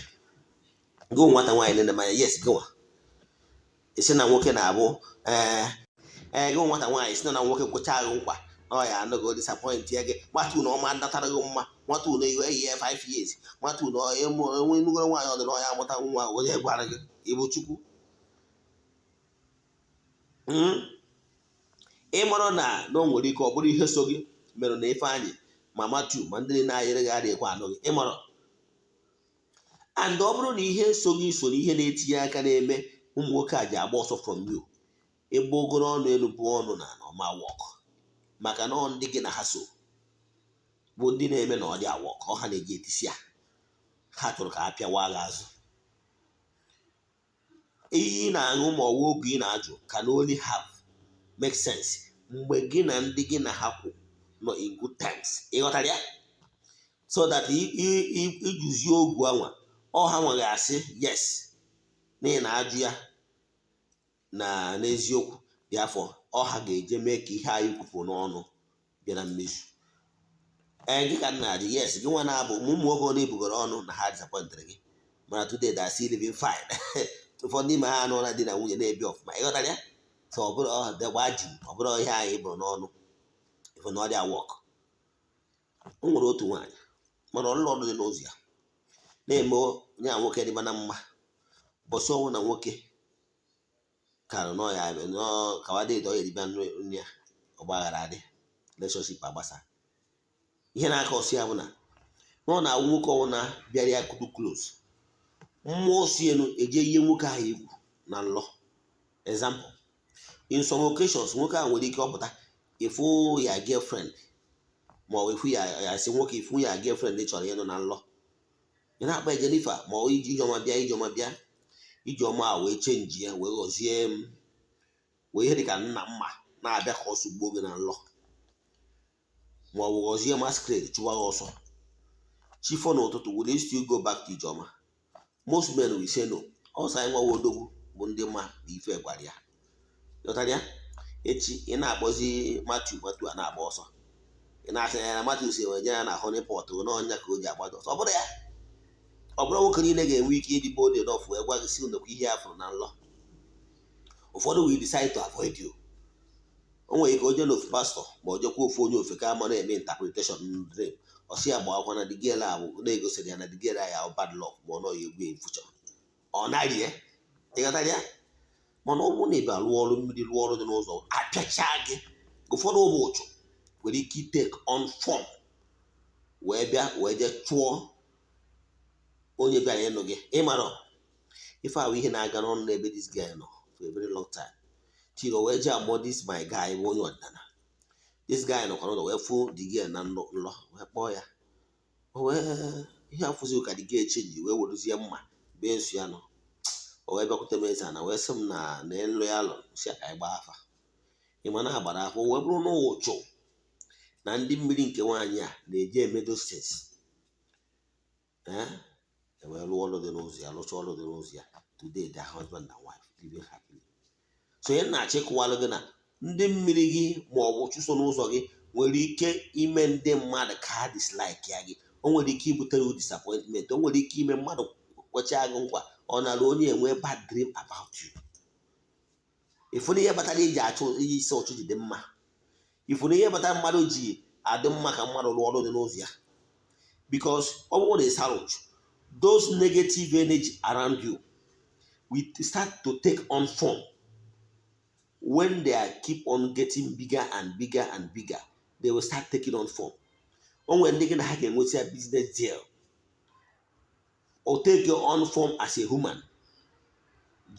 gị, nwata nwaanyị na-ene anya. Yes, gị nwa isi na nwoke na-abụ, ee ee, gị nwata nwaanyị si na nwoke kwụcha gị nkwa na ọ ya anụghị, disappoint ya gị. Nwata unu ọma natara gị mma, nwata unu eyi eyi ya 5 years, nwata unu enwe nugoro nwaanyị ọdị na ọ ya amụta nwa. Onye gwara gị ịbụ Chukwu? Ị mara na o nwere ike ọ bụrụ ihe so gị mere na Ifeanyị ma Matthew ma ndị na-ayịrị gị adịghịkwa anụ gị. Ị mara, and ọ bụrụ na ihe so gị so na ihe na-etinye aka na-eme ụmụ nwoke a ji agba ọsọ from you, ịgba ogoro ọnụ elu bụ ọnụ na ọma work, maka na ọ ndị gị na ha so bụ ndị na-eme na ọ dị a-work. Ọ ha na-eji etisi ya, ha chọrọ ka a pịawa gị azụ. Iyi ị na-aṅụ ma ọwụ oge ị na-ajụ can only have make sense mgbe gị na ndị gị na ha kwụ nọ in good times. Ịghọtara ya? So that ijuzie ogwu anwa, ọ ha nwe ga-asị yes n'ihi na ajụ ya na n'eziokwu dị afọ, ọ ha ga-eje mee ka ihe anyị kwupụ n'ọnụ bịa na mmezu. Ee, gị ka nna adị. Yes, gị nwa na-abụ ụmụ nwoke ọ na-ebugoro ọnụ na ha disappointed gị, mana today they are still living fine. Ụfọdụ n'ime ha anụ na di na nwunye na-ebi ọfụma. Ịghọtara ya? So ọ bụrụ degba ji, ọ bụrụ ihe anyị bụrụ n'ọnụ ife na ọ dị a-work. O nwere otu nwaanyị, mana ọlụlụ ọdụ dị n'ụzọ ya na-eme onye a nwoke dịba na mma. Bọsị ọnwụ na nwoke kara nọ ya kawadị ọ ya eribịa nri ya, ọgbaghara adị, relationship agbasa. Ihe na-aka ọsị ya bụ na ọ na-awụ nwoke ọnwụ na bịara ya kudu close, mmụọ si elu eje ihe nwoke ahụ egwu na nlọ. Example, in some occasions, nwoke ahụ nwere ike ọpụta ịfụ ya girlfriend, ma ọ bụ ịfụ ya, ya sị nwoke ịfụ ya girlfriend ị chọrọ ịnụ na nlọ. Ị na-akpa Jennifer, ma ọ iji ijeọma bịa, ijeọma bịa, ijeọma a wee change ya, wee ghọzie m wee ihe dịka nna mma na-abịa ka ọ sụgbuo gị na nlọ, ma ọ bụ ghọzie masquerade chụwa gị ọsọ chifo n'ụtụtụ. Will you still go back to Ijeọma? Most men will say no. Ọsọ anyị nwawa odogwu bụ ndị mma na ife gwara ya. Ghọtara ya? Echi ị na-akpọzi Matthew, Matthew a na-agba ọsọ. Ị na-asị ya na Matthew si wee ya na honeypot n'ọnya ka o ji agbado ọsọ. Ọ bụrụ ya, ọ bụrụ nwoke niile ga-enwe ike ịdị bold enough wee gwa gị si nnukwu ihe a fụrụ na nlọ. Ụfọdụ will decide to avoid you. O nwere ike oje n'ofu pastọ, ma o jekwa ofu onye ofe ka ama na-eme interpretation dream, ọ sị ya gba akwụkwọ na the girl a bụ na-egosiri ya na the girl ya bad luck, ma ọ nọ ya egwu in future, ọ naghị ya. Ịghọtara ya? Mana ọ bụrụ na ị bịa rụọ ọrụ mmiri, rụọ ọrụ dị n'ụzọ, apịachaa gị. Ụfọdụ ụbụ ụchụ nwere ike take on form wee bịa wee jee chụọ onye bịara ịnụ gị. Ịmara ife ahụ, ihe na-aga n'ọnụ n'ebe this guy nọ for a very long time, till o wee jee amụọ this my guy bụ onye ọdịnala. This guy nọkwa n'ụlọ wee fụ the girl na nlọ wee kpọọ ya. O wee ihe afụzi ka the girl change wee werezie mma bee nsu ya nọ. O wee bịakwute m eze na wee sị m na na nlọ ya lọ si ka anyị gbaa afa. Ị ma na agbara afa, wee bụrụ na ụchụ na ndị mmiri nke nwaanyị a na-eji eme those things. E wee rụọ ọrụ dị n'ụzọ ya, rụchaa ọrụ dị n'ụzọ ya. Today their husband and wife living happily. So ihe na-achọ ịkụwalụ gị na ndị mmiri gị ma ọ bụ chụso n'ụzọ gị nwere ike ime ndị mmadụ ka ha dislike ya gị. O nwere ike ibutere you disappointment. O nwere ike ime mmadụ kwechaa gị nkwa, ọ nara onye enwe bad dream about you. Ịfụna ihe kpatara iji achụ isi ọchụ ji dị mma. Ịfụna ihe kpatara mmadụ ji adị mma ka mmadụ rụọ ọrụ dị n'ụzọ ya, because ọ bụrụ na ị sara ụchụ, those negative energy around you will start to take on form. When they are keep on getting bigger and bigger and bigger, they will start taking on form. O nwere ndị gị na ha ga-enweta business deal, o take on form as a human,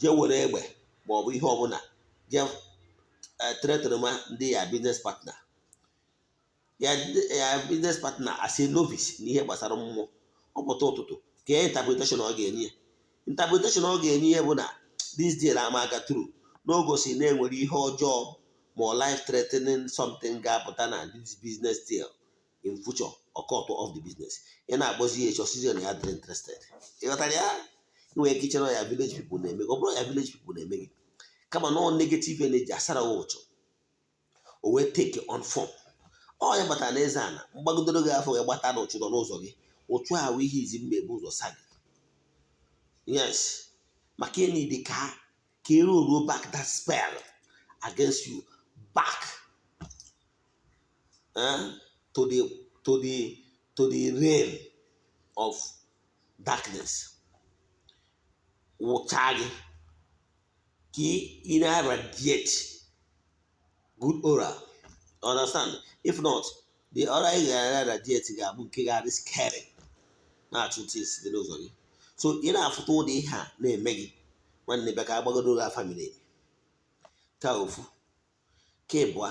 jee were egbe ma ọ bụ ihe ọbụla jee threaten ma ndị ya business partner ya, ya business partner as a novice n'ihe gbasara mmụọ. Ọ pụta ụtụtụ ka ya interpretation ọ ga-enye ya, interpretation ọ ga-enye ya bụ na this deal ama aga through, n'ogosi na enwere ihe ọjọọ ma ọ life threatening something ga-apụta na this business deal in future or cut off the business. Ị na-akpọzi ya echi, ọsịzi na ya dịrị interested. Ịghọtara ya? Ị nwere ike iche na ya village people na-eme gị. Ọ bụrụ ya village people na-eme gị, kama na ọ negative energy asara ụchụ, o wee take on form. Ọ ya batara na eze ana mgbagodoro gị afọ, wee gbata na ụchụ nọ n'ụzọ gị. Ụchụ ahụ ihe izi mma ebu ụzọ sa gị. Yes, maka ịnị dị ka eruo back that spell against you back to the realm of darkness, wụcha gị ka ị na-radiate good aura. Understand? If not, the aura ị ga-radiate ga-abụ nke ga-adị scary, na-achụ things dị n'ụzọ gị. So ị na-afụta ụdị ihe a na-eme gị, nwanne, bịa ka agbagodo gị afa miri emi. Ka ofu ka ịbụa,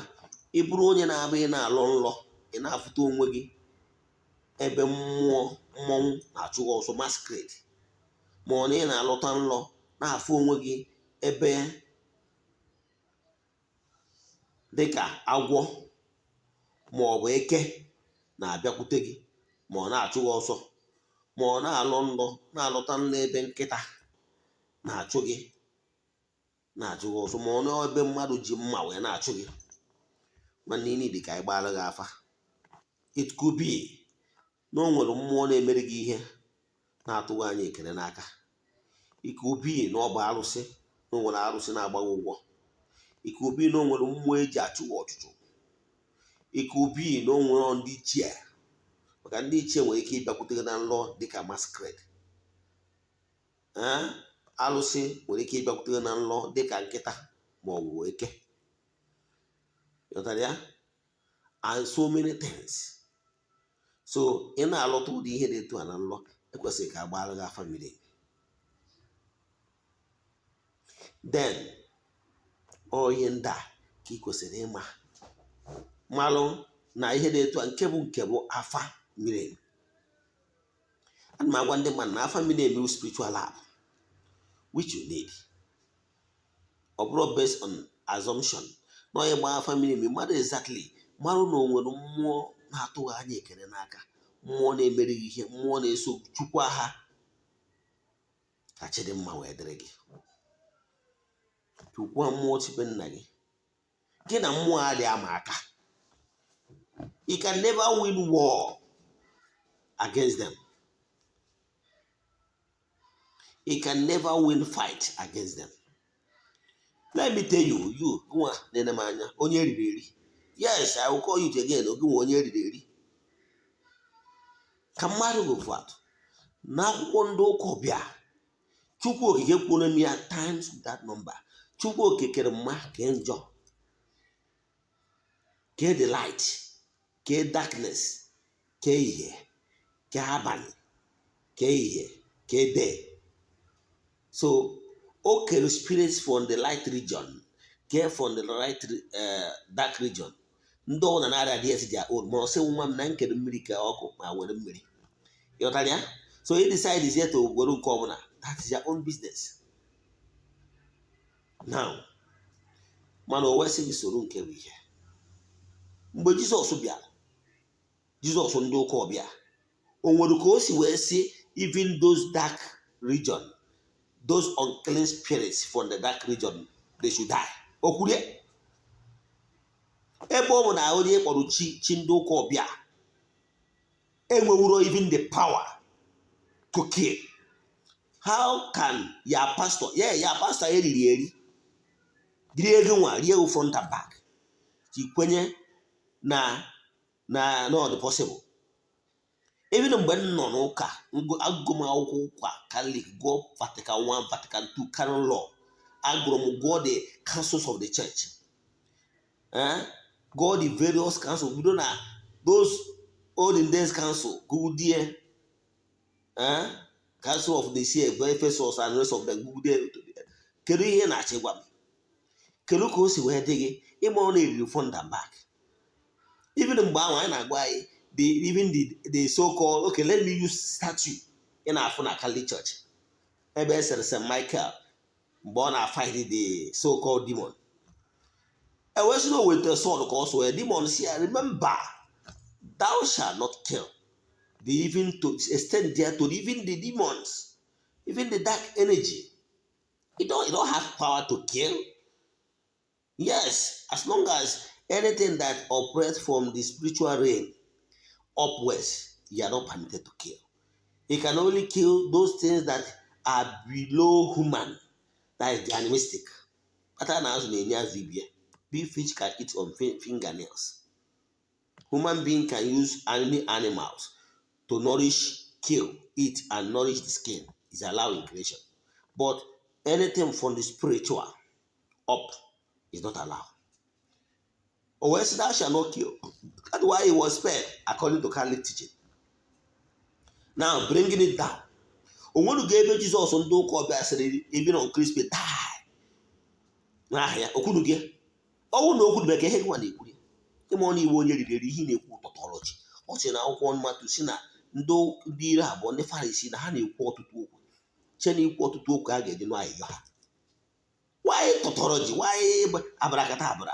ị bụrụ onye na-abụ ị na-alọ nlọ, ị na-afụta onwe gị ebe mmụọ mmọnwụ na-achụ gị ọsọ, masquerade, ma ọ na ị na-alọta nlọ na-afụ onwe gị ebe dịka agwọ ma ọ bụ eke na-abịakwute gị ma ọ na-achụ gị ọsọ, ma ọ na-alọ nlọ na-alọta nlọ ebe nkịta na-achụ gị ọsọ, ma ọ na ebe mmadụ ji mma wee na-achụ gị, nwanne, ị dị ka anyị gbaara gị afa. It could be na o nwere mmụọ na-emere gị ihe na-atụghị anya ekele n'aka. It could be na ọ bụ arụsị, na o nwere arụsị na-agba gị ụgwọ. It could be na o nwere mmụọ eji achụ gị ọchụchụ. It could be na o nwere ndị ichie, maka ndị ichie nwere ike ịbịakwute gị na nlọ dịka masquerade. Alụsị nwere ike ịbịakwute gị na nlọ dịka nkịta ma ọ bụ eke. Ghọtara ya? And so many things. So ị na-alọta ụdị ihe dị etu a na nlọ, ekwesịrị ka agbaara gị afa miri emi. Then ọ ihe ndị a ka ị kwesịrị ịma, malụ na ihe dị etu a nke bụ afa miri emi. Ana m agwa ndị mmadụ na afa miri emi bụ spiritual lab which you need. Ọ bụrụ based on assumption na onye gba afa miri emi, mmadụ exactly marụ na o nwere mmụọ na-atụghị anya ekele n'aka, mmụọ na-emere gị ihe, mmụọ na-eso chukwu ha ka chidimma wee dịrị gị, chukwu mmụọ tibe nna gị, gị na mmụọ adịghị ama aka. You can never win war against them. You can never win fight against them. Let me tell you, you nwa na-ene m anya, onye eriri eri. Yes, I will call you again. Oge nwa onye eriri eri ka mmadụ gofu atụ n'akwụkwọ ndị ụka ọbịa. Chukwu Okike kwuru m ya times that number. Chukwu Okike kere mma, kee njọ, kee the light, kee darkness, kee ihe, kee abalị, kee ihe, kee day. So o kere spirits from the light region, kee from the light dark region. Ndị ọbụla na-arịa their own, ma ọ sị nwa m na nkere mmiri ka ọkụ ma were mmiri, ịghọtara ya? So he decide is to were nke ọbụla. That is your own business now. Mana o wesịghị soro nke bụ ihe. Mgbe Jizọs bịara, Jizọs ndị ụka ọbịa, o nwere ka o si wee sị even those dark region, those unclean spirits from the dark region, they should die? O kwurie ebe ọ bụ na onye kpọrọ chi chi ndị ụka ọbịa enwewuro even the power to kill, how can your pastor, yeah, your pastor eriri eri rie ego nwa rie ego front and back ji kwenye na not possible? Even mgbe m nọ n'ụka, agụgụ m akwụkwọ ụka Catholic, gụọ Vatican 1, Vatican 2, canon law, agụrụ m, gụọ the councils of the church, gụọ the various councils, bido na those olden days council, gụgụdie Council of the Sea, Ephesus and rest of them, gụgụdie. Kedu ihe na-achọ ịgwa m? Kedu ka o si wee dị gị ịma ọ na-eriri front and back? Even mgbe ahụ anyị na-agwa anyị the even the so called, okay, let me use statue ị na-afụ na Catholic Church ebe e sere St. Michael mgbe ọ na-fight the so called demon. E wee sị na o wetara sword ka ọ sụọ ya. Demon si ya, "Remember, thou shalt not kill." The even to extend there to even the demons, even the dark energy, it don't have power to kill. Yes, as long as anything that operates from the spiritual realm upwards, you are not permitted to kill. You can only kill those things that are below human, that is the animistic. Kpatara na azụ na-enye azụ ibie. Big fish can eat on fingernails. Human being can use any animals to nourish, kill, eat, and nourish the skin is allowed in creation. But anything from the spiritual up is not allowed. O wee sị, "Thou shalt not kill." That's why he was spared according to Catholic teaching. Now bringing it down, o nwerugo ebe Jizọs ndị ụka ọbịa sịrị even on Christmas die n'aha ya? Okwunu gị ọnwụ na okwu dịbe ka ihe gị nwa na-ekwuri ịma ọ na iwe onye riri eri ihe ị na-ekwu tautology. Ọ sị na akwụkwọ mmatụ si na ndị ire abụọ, ndị Farisi, na ha na-ekwu ọtụtụ okwu che na ikwu ọtụtụ okwu a ga-eji nụ ayịyọ ha. Why tautology? Why abracadabra?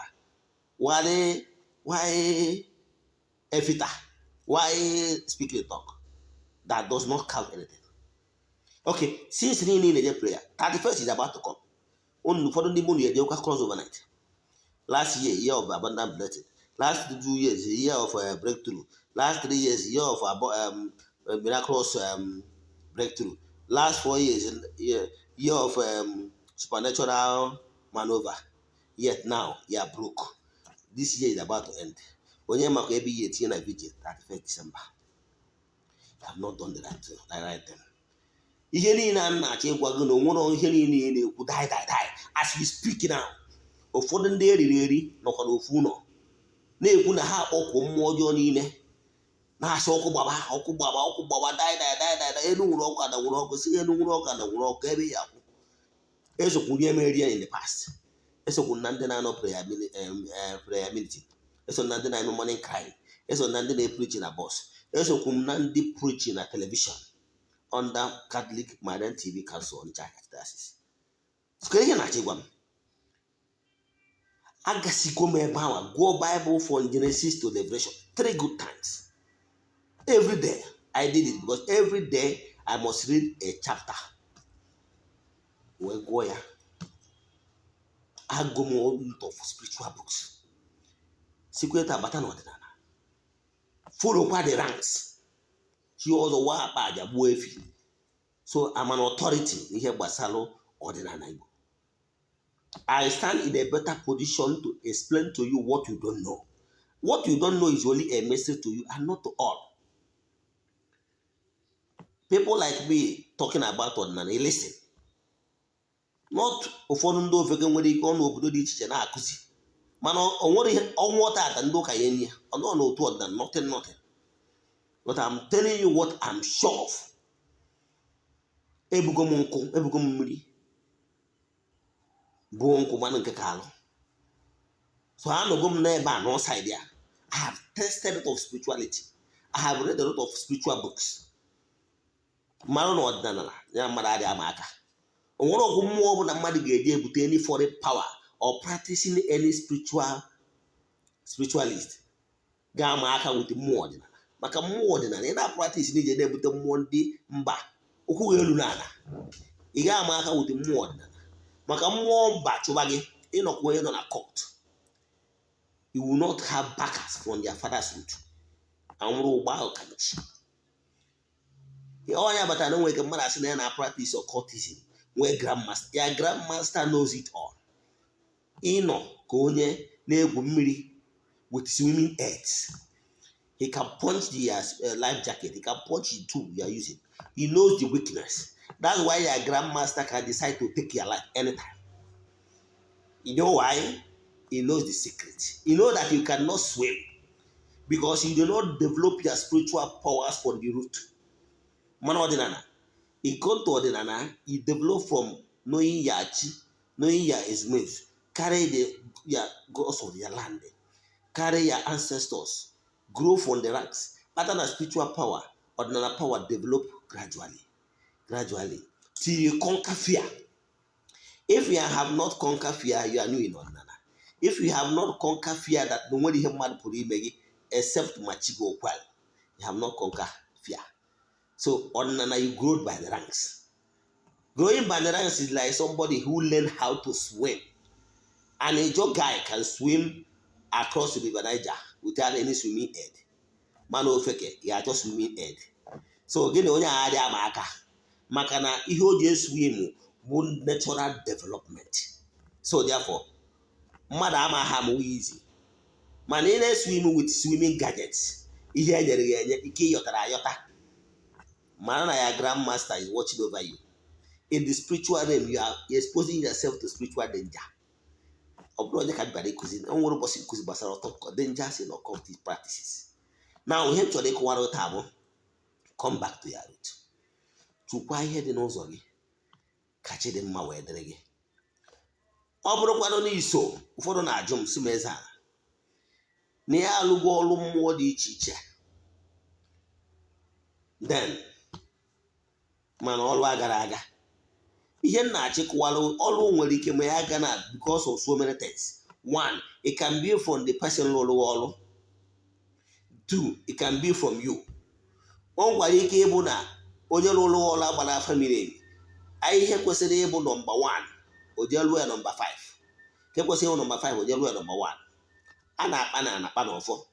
Why efita? Why speaking talk that does not count anything? Okay, since niile ị na-eje prayer, 31st is about to come. Unu ụfọdụ ndị mụ na-eje ụka cross overnight. Last year, year of abundant blessing. Last 2 years, year of breakthrough. Last 3 years, year of miraculous breakthrough. Last 4 years, year of supernatural maneuver. Yet now you are broke. This year is about to end. Onye maka ebe ihe etinye na vigil 31st December? You have not done the right thing. Ihe niile a na-achọ ịgwa gị na onwere ihe niile ị na-ekwu die die die. As we speak now, ụfọdụ ndị eriri eri nọkwa n'ofu ụlọ na-ekwu na ha akpọkwụ mmụọ ọjọọ niile, na-asị ọkụ gbaba, ọkụ gbaba, ọkụ gbaba, die die die die die, elu nwụrụ ọkụ, ada nwụrụ ọkụ, si elu nwụrụ ọkụ, ada nwụrụ ọkụ, ebe ya akwụ. Esokwu ihe mere in the past. Esokwu na ndị na-anọ prayer meeting, eso na ndị na-eme morning cry, eso na ndị na-epreach na bus, esokwu m na ndị preach na television under Catholic Marian TV Council, Onitsha Archdiocese. So ihe na-achọ ịgwa m, agasigo m ebe ahụ gụọ Bible from Genesis to Revelation three good times. Every day I did it, because every day I must read a chapter wee gụọ ya. Agụ m lot of spiritual books, sikweta abata n'ọdịnala, followkwa the ranks, chi ọzọ wa akpa aja gbuo efi. So I'm an authority n'ihe gbasara ọdịnala Igbo. I stand in a better position to explain to you what you don't know. What you don't know is only a message to you and not to all. People like me talking about ọdịnala, listen. Not ụfọdụ ndị ofeke nwere ike ọnụ obodo dị iche iche na-akụzi, mana o nwere ihe ọnwụ tata ndị ụka ya enyi ya ọ nọ n'otu ọdịnala, nothing, nothing. But I'm telling you what I'm sure of. Ebugo m nkụ, ebugo m mmiri, bụ nkwụ, gbanụ nke ka alụ. So anọgo m n'ebe a n'side ya. I have tested a lot of spirituality. I have read a lot of spiritual books. Mmanụ na ọdịnala ya mmadụ adịghị ama aka. O nwere ọgwụ mmụọ ọ bụla mmadụ ga-eji ebute any foreign power or practicing any spiritualist ga-ama aka with mmụọ ọdịnala, maka mmụọ ọdịnala ị na-practice n'ije na-ebute mmụọ ndị mba ụkwụ gị elu n'ala. Ị ga-ama aka with mmụọ ọdịnala, maka mmụọ mba chụba gị, ịnọkwa onye nọ na court. You will not have backers from their father's root. Anwụrụ ụgbọ ahụ ka nchi onye batara na nwere ike mmadụ asị na ya na practice occultism, nwee grandmaster. Ya grandmaster knows it all. Ịnọ ka onye na-egwu mmiri with swimming aids. He can punch the life jacket. He can punch the tool you are using. He knows the weakness. That's why your grandmaster can decide to take your life anytime. You know why? He knows the secret. He knows that you cannot swim because you do not develop your spiritual powers from the root. Mana ọdịnala, you come to ọdịnala, you develop from knowing your chi, knowing your ezumezu, carry the your gods of your land, carry your ancestors, grow from the ranks. Pattern of spiritual power, ọdịnala power develop gradually, gradually, till you conquer fear. If you have not conquered fear, you are new in ọdịnala. If you have not conquered fear that no nwere ihe mmadụ pụrụ ime gị except ma chi gị okwel, you have not conquered fear. So ọdịnala, you grow by the ranks. Growing by the ranks is like somebody who learn how to swim. An Ijaw guy can swim across the River Niger without any swimming aid. Mana ofeke ga-achọ swimming aid. So gị na onye agha dị ama aka, maka na ihe o ji eswim bụ natural development. So therefore, mmadụ ama ha amụwa izi, mana ị na-eswim with swimming gadgets, ihe e nyere gị enye ike ịyọtara ayọta. Mara na ya grandmaster is watching over you in the spiritual realm. You are exposing yourself to spiritual danger. Ọ bụrụ onye ka bịara ịkụzi, o nwere ụbọchị nkụzi gbasara ọtọ dangers in occult practices. Now, ihe m chọrọ ịkụwara taa bụ come back to your root. Chụkwa ihe dị n'ụzọ gị ka chi dị mma wee dịrị gị. Ọ bụrụkwanụ n'iso ụfọdụ na-ajụ m si m eze ala na ya alụgo ọrụ mmụọ dị iche iche, then mana ọrụ agara aga. Ihe m na-achịkọwara, ọrụ nwere ike ma ya aga na because of so many things. One, it can be from the person rụrụ ọrụ. Two, it can be from you. O nwekwara ike ịbụ na onye rụrụ ọrụ agbara afa miri emi. Anyị ihe kwesịrị ịbụ number 1, o jee lụọ ya number 5. Nke kwesịrị ịbụ number 5, o jee lụọ ya number 1. A na-akpa na anakpa na ọfọ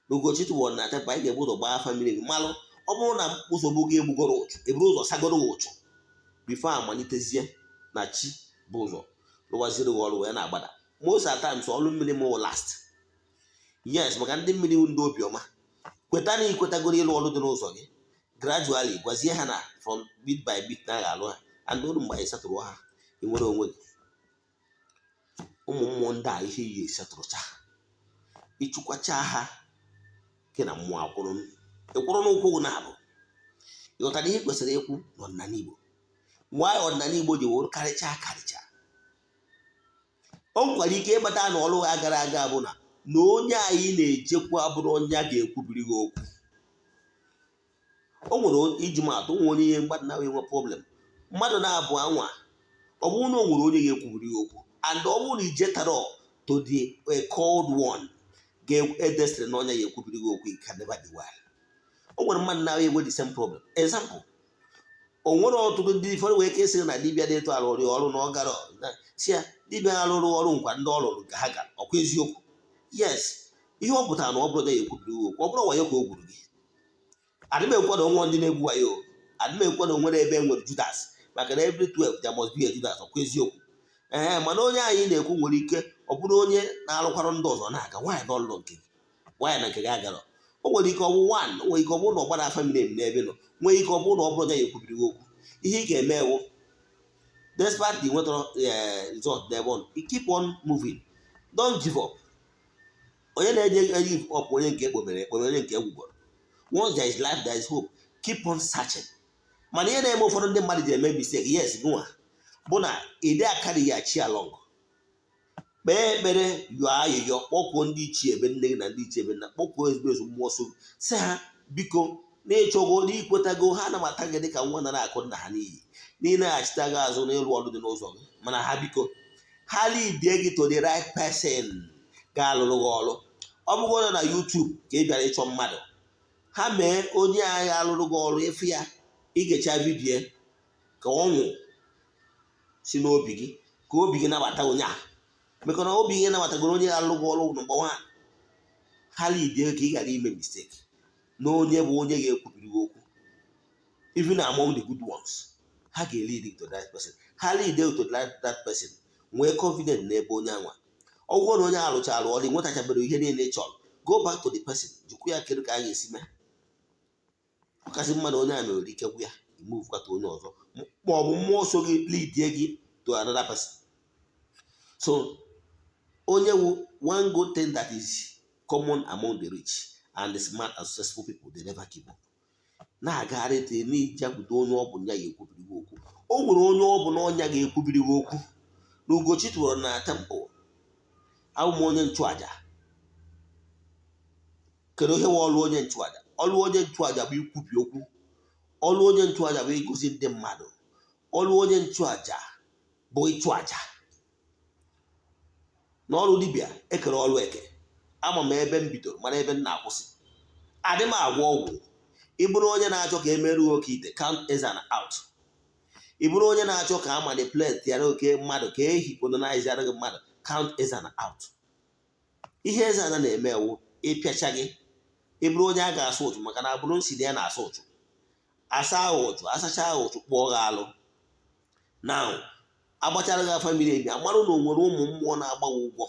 n'Ugochi tụbọrọ na temple. Anyị ga-ebu ụzọ gbaa afa miri emi, malụ ọ bụrụ na nsogbu gị egbugoro ụchụ, eburu ụzọ sagoro ụchụ before amalitezie na chi bụ ụzọ rụwaziri gị ọrụ wee na-agbada. Most at times, ọrụ mmiri m wụ last. Yes, maka ndị mmiri ndị obiọma kweta na ikwetagoro ịlụ ọrụ dị n'ụzọ gị gradually, gwazie ha na from bit by bit na agha alụ ha, and olu mgbe anyị setụrụ ha, ị nwere onwe gị. Ụmụ mmụọ ndị a ihe iyi esetụrụcha, ịchụkwacha ha gị na mmụọ akwụrụ ịkwụrụ n'ụkwụ gị na-abụ. Ịghọtara ihe kwesịrị ịkwụ n'ọdịnala Igbo? Why ọdịnala Igbo ji wụrụ karịchaa karịchaa? O nwekwara ike ịkpata na ọrụ ha gara aga bụ na onye anyị na-ejekwa abụrụ onye a ga-ekwubiri gị okwu. O nwere iji maatụ, nwe onye ihe mmadụ na-enwe problem, mmadụ na-abụ anwa. Ọ bụrụ na o nwere onye ga-ekwubiri gị okwu, and ọ bụrụ na ijetara to the a called one ga-edesịrị na onye ya ekwubiri gị okwu, it can never be well. O nwere mmadụ na-enwe the same problem. Example, o nwere ọtụtụ ndị ụfọdụ nwere ike ịsị na dibịa dị etu arụrụ ọrụ na ọ gara si ya dibịa arụrụ ọrụ nkwa ndị ọ rụrụ nke ha gara. Ọkwa eziokwu? Yes. Ihe ọ pụtara na ọ bụrụ na ya ekwubiri gị okwu, ọ bụrụ wayo ka o gwuru gị. Adị m ekwe na onwe ndị na-egwu wayo. Adị m ekwe na o nwere ebe e nwere Judas, maka na every 12 there must be a Judas. Ọkwa eziokwu? Ee. Mana onye anyị na-ekwu nwere ike ọ bụrụ onye na-arụkwara ndị ọzọ na-aga nwaanyị n'ọlụlụ nke gị, nwaanyị na nke gị agara. O nwere ike ọ bụ one, o nwere ike ọ bụrụ na ọ gbara afa miri emi n'ebe nọ, nwee ike ọ bụrụ na ọ bụrụ na ya ekwubiri gị okwu. Ihe ị ga-eme ewu, despite the nwetara result n'ebe ọ nọ, you keep on moving. Don't give up. Onye na-enye give up, onye nke ekpomere ekpomere, onye nke egwugworo. Once there is life, there is hope. Keep on searching. Mana ihe na-eme ụfọdụ ndị mmadụ ji eme mistake, yes, gụnwa bụ na ide akarị ya chi along. Kpee ekpere, yọọ ayịyọ, kpọkwuo ndị ichie ebe nne gị na ndị ichie ebe nna, kpọkwuo ezigbo ezigbo mmụọ so, sị ha biko, na-ịchọgo n'ikwetago ha anabata gị dịka nwa nara akụ nna ha n'iyi, na ịnaghachite gị azụ n'ịrụ ọrụ dị n'ụzọ gị. Mana ha biko, ha leadie gị to the right person ga-alụrụ gị ọrụ. Ọ bụrụ na YouTube ka ị bịara ịchọ mmadụ, ha mee onye agha alụrụ gị ọrụ. Ịfụ ya, igecha video, ka ọnwụ si n'obi gị, ka obi gị nabata onye a, maka na obi gị nabatagoro onye ga-alụ gị ọrụ. Number one, ha leadie ka ị ghara ime mistake na onye bụ onye ga-ekwubiri gị okwu. Even among the good ones, ha ga-lead to that person. Ha lead to that person, nwee confidence n'ebe onye anwa. Ọ bụrụ na onye arụchara ọrụ, nwetachabere ihe niile ị chọrọ, go back to the person, jụkwa ya kedu ka a ga-esi mee. Ọkasị mmadụ onye a mere ike gwụ ya, imovekata onye ọzọ, ma ọ bụ mmụọ so gị leadie gị to another person. So onye wu one good thing that is common among the rich and the smart and successful people, they never give up. Na-agagharị te n'ijakwute onye ọ bụ ya ga-ekwubiri gị okwu. O nwere onye ọ bụ na ọnya ga-ekwubiri gị okwu. Na Ugochi tụrụ na temple, abụ m onye nchụaja. Kedu ihe nwe ọrụ onye nchụaja? Ọrụ onye nchụaja bụ ikwubi okwu. Ọrụ onye nchụaja bụ ịgụzi ndị mmadụ. Ọrụ onye nchụaja bụ ịchụ aja. N'ọrụ dibịa, ekere ọrụ eke. Ama m ebe m bidoro, mara ebe m na-akwụsị. Adị m agwọ ọgwụ. Ị bụrụ onye na-achọ ka emeruo oke ite, count is and out. Ị bụrụ onye na-achọ ka a manipulate ya oke mmadụ, ka e hypnotize gị mmadụ, count is and out. Ihe eze ana na-eme ewu ịpịacha gị. Ị bụrụ onye a ga-asụ ụchụ, maka na agbụrụ nsi na ya na-asụ ụchụ, asa ahụ ụchụ, asacha ahụ ụchụ, kpụọ gị alụ. Now, agbachara gị afa miri emi, amarụ na o nwere ụmụ mmụọ na-agbawa ụgwọ,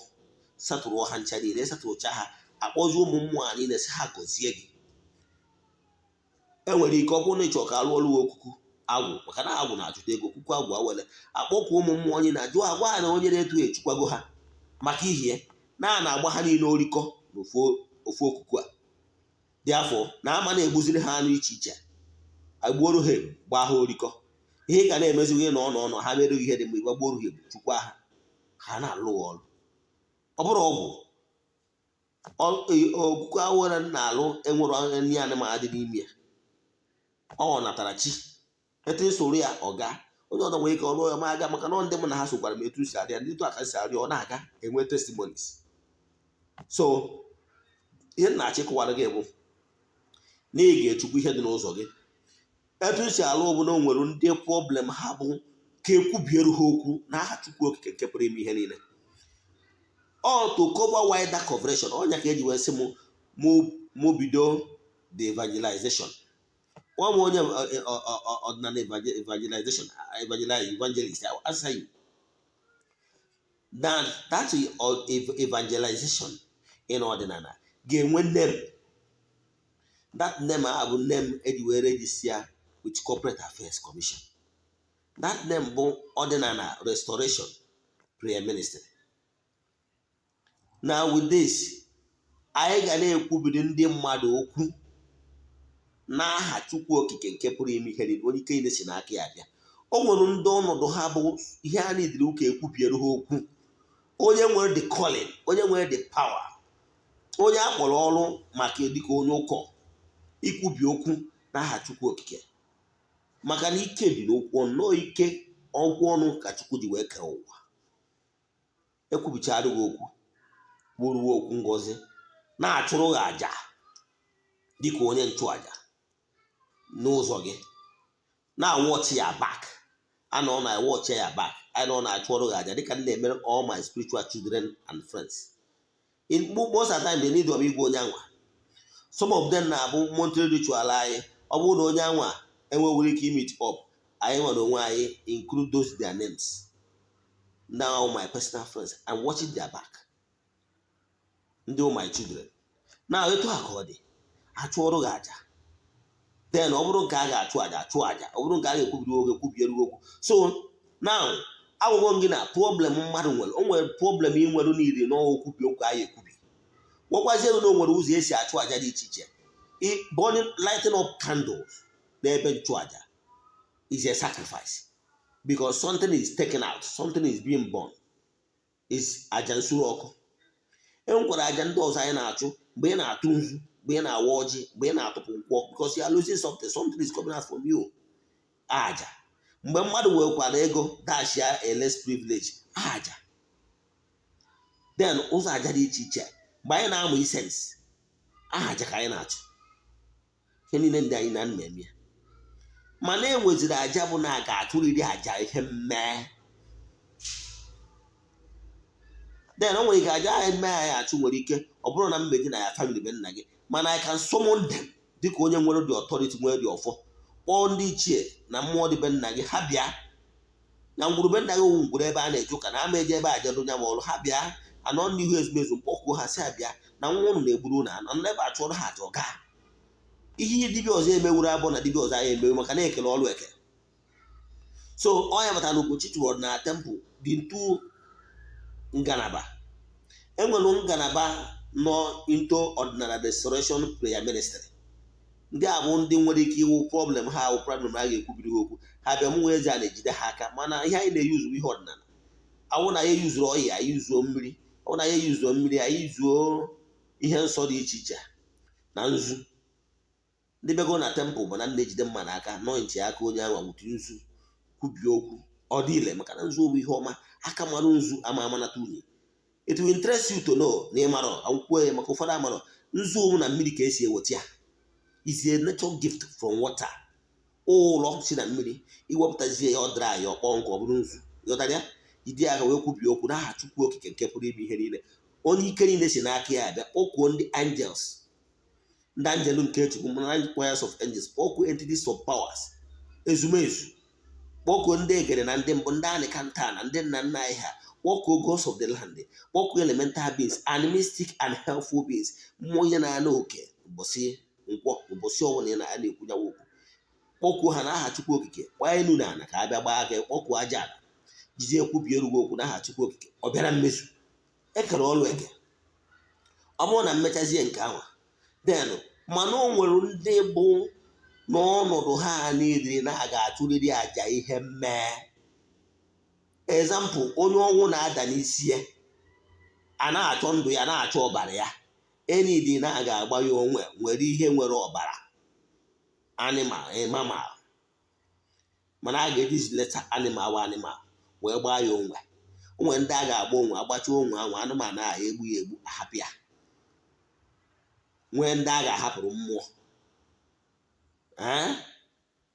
satụrụ ha ncha niile, satụrụcha ha, akpọzi ụmụ mmụọ a niile, sị ha gọzie gị. Enwere ike ọ bụrụ na ịchọ ka alụ ọrụ okuku agwụ, maka na agwụ na-achụta ego, okuku agwụ awele, akpọkwa ụmụ mmụọ onye na-ajụ agwa ha na onye na-etu echukwago ha maka ihie na a na-agba ha niile orikọ n'ofu ofu okuku a dị afọ na ama na-egbuziri ha anụ iche iche, agbuoro ha ebu, gbaa ha orikọ. Ihe ị ga na-emezighị na ọnọ ọnọ ha mere ihe dị mgbe gbagburu ha ebu, chukwa ha, ha na-alụ ọrụ. Ọ bụrụ ọgwụ okuku awere na-alụ, enwere nri anụmanụ dị n'ime ya. Ọ natara chi etu soro ya ọga onye ọzọ nwere ike ọrụ ya ma aga, maka na ndị mụ na ha sokwara m etu si arịa, ndị etu aka si arịa, ọ na-aga enwe testimonies. So ihe m na-achịkọwara gị bụ na ị ga-echukwu ihe dị n'ụzọ gị. Etu si alụ bụ na o nwere ndị problem ha bụ ka ekwubiere ha okwu n'aha Chukwu Okike nke pụrụ ime ihe niile. Ọ to cover wider coverage ọnya ka eji wee sị m mụ bido the evangelization. Nwa m, onye ọdịnala evangelization, evangelist, I will answer you that that evangelization in ọdịnala ga-enwe name. That name a bụ name eji wee register with Corporate Affairs Commission. That name bụ Ọdịnala Restoration Prayer Ministry. Now, with this, anyị ga na-ekwubiri ndị mmadụ okwu n'aha Chukwu Okike nke pụrụ ime ihe niile, onye ike niile si n'aka ya bịa. O nwere ndị ọnọdụ ha bụ ihe a nidiri ụka ekwubiere ha okwu. Onye nwere the calling, onye nwere the power, onye a kpọrọ ọrụ maka dịka onye ụkọ ikwubi okwu n'aha Chukwu Okike, maka na ike dị n'okwu ọnụ, nọọ ike ọgwụ ọnụ ka Chukwu ji wee kee ụwa. Ekwubichara gị okwu, kwuruo okwu ngọzi, na-achụrụ gị àjà dịka onye nchụàjà n'ụzọ gị, na-watch ya back, anọ na watch ya back, anọ na-achụọrụ gị àjà, dịka m na-emere all my spiritual children and friends. In most of the time, they need of igwe onye anwa. Some of them na-abụ monthly ritual anyị. Ọ bụrụ na onye anwa enwewere ike meet up, anyị nwere onwe anyị include those their names. Now, my personal friends, I'm watching their back. Ndị my children na etu a ka ọ dị, achụọrụ gị àjà. Then ọ bụrụ nke a ga-achụ àjà, achụ àjà. Ọ bụrụ nke a ga-ekwubiri okwu, ekwubiere okwu. So now, agwụgwọ m gị na problem mmadụ nwere, o nwere problem ị nwere niile n'okwubi okwu anyị ekwubi. Gwakwazie na o nwere ụzọ esi achụ àjà dị iche iche. Burning, lighting up candles n'ebe nchụàjà is a sacrifice because something is taken out, something is being born. Is aja nsure ọkụ. E nwekwara aja ndị ọzọ anyị na-achụ mgbe ị na-atụ nzu, mgbe ị na-awa ọjị, mgbe ị na-atụpụ nkwọ, because you are losing something. Something is coming out from you. Aja mgbe mmadụ nwekwara ego dashia a less privilege, aja. Then ụzọ aja dị iche iche, mgbe anyị na-amụ incense, aja ka anyị na-achụ. Ihe niile ndị anyị na-eme ya, mana e nweziri aja bụ na a ga-achụrịrị aja ihe mmee. Then o nwere ike aja anyị mmee anyị achụ nwere ike ọ bụrụ na mmeji na ya family be nna gị, mana I can summon them dịka onye nwere the authority, nwere the ọfọ, kpọọ ndị ichie na mmụọ dị be nna gị, ha bịa na ngwuru be nna gị. Owu ngwuru ebe a na-eje ụka na ama eje ebe a jedo nya ma ọrụ, ha bịa anọ n'ihu ezumezu, mkpọkwuo ha si abịa na nwa ụnụ na-egburu ụnụ anọ n'ebe a, chụọrọ ha aja ọga. Ihe dibịa ọzọ emewuru abụọ na dibịa ọzọ anyị emewu, maka na ekele ọrụ eke. So ọ ya batara na Ugochi tụrụ ọdịnala temple dị ntu ngalaba. Enwere ngalaba nọ into ọdịnala restoration prayer ministry. Ndị a bụ ndị nwere ike iwu problem ha awụ problem a ga-ekwubiri ha okwu, ha bịa, mụ nwe eze a na-ejide ha aka. Mana ihe anyị na-eyuzu ihe ọdịnala awụ na ya eyuzuru ọyị, anyị yuzuo mmiri, awụ na ya eyuzuo mmiri, anyị yuzuo ihe nsọ dị iche iche na nzu. Ndị bịago na temple bụ na ndị ejide mma n'aka nọ ntị aka onye ahụ wute nzu kwubie okwu, ọ dị ile, maka na nzu bụ ihe ọma. Aka mara nzu ama amanata unyi. It will interest you to know na ịmarọ akwụkwọ ya, maka ụfọdụ amarọ nzu owu na mmiri ka esi eweta ya. Is a natural gift from water. Ụlọ si na mmiri iwepụtazie ya, ọ dịrị ya ọkpọ nkụ, ọ bụrụ nzu. Ghọtara ya, jide aka wee kwubie okwu n'aha Chukwu Okike nke pụrụ ime ihe niile, onye ike niile si n'aka ya abịa. Kpọkuo ndị angels, ndị angel nke Chukwu, mana choirs of angels, kpọkuo entities of powers, ezumezu, kpọkuo ndị egere na ndị mbụ, ndị anịkanta na ndị nna nna anyị ha, kpọkuo gods of the land, kpọkuo elemental beings, animistic and helpful beings, mmụọ ihe na-ana oke ụbọchị nkwọ, ụbọchị ọbụla ị na-ekwu nyawa okwu. Kpọkuo ha n'aha Chukwu Okike, gbaa enu na ala ka a bịa gbaa aka. Kpọkuo aja ala, jizie kwubie erughị okwu n'aha Chukwu Okike, ọ bịara mmezu. Ekere ọrụ eke. Ọ bụrụ na mmechazie nke ahụ, then mana o nwere ndị bụ n'ọnọdụ ha niile na a ga-achụrịrị àjà ihe mmee. Example, onye ọnwụ na-ada n'isi ya, a na-achọ ndụ ya, na-achọ ọbara ya, enidi na a ga-agba ya onwe nwere ihe nwere ọbara animal, mammal, mana a ga-eji leta animal wa animal wee gbaa ya onwe. Onwe ndị a ga-agba onwe, agbacha onwe ahụ, anụmanụ ahụ egbu ya egbu, ahapụ ya. Nwee ndị a ga-ahapụrụ mmụọ,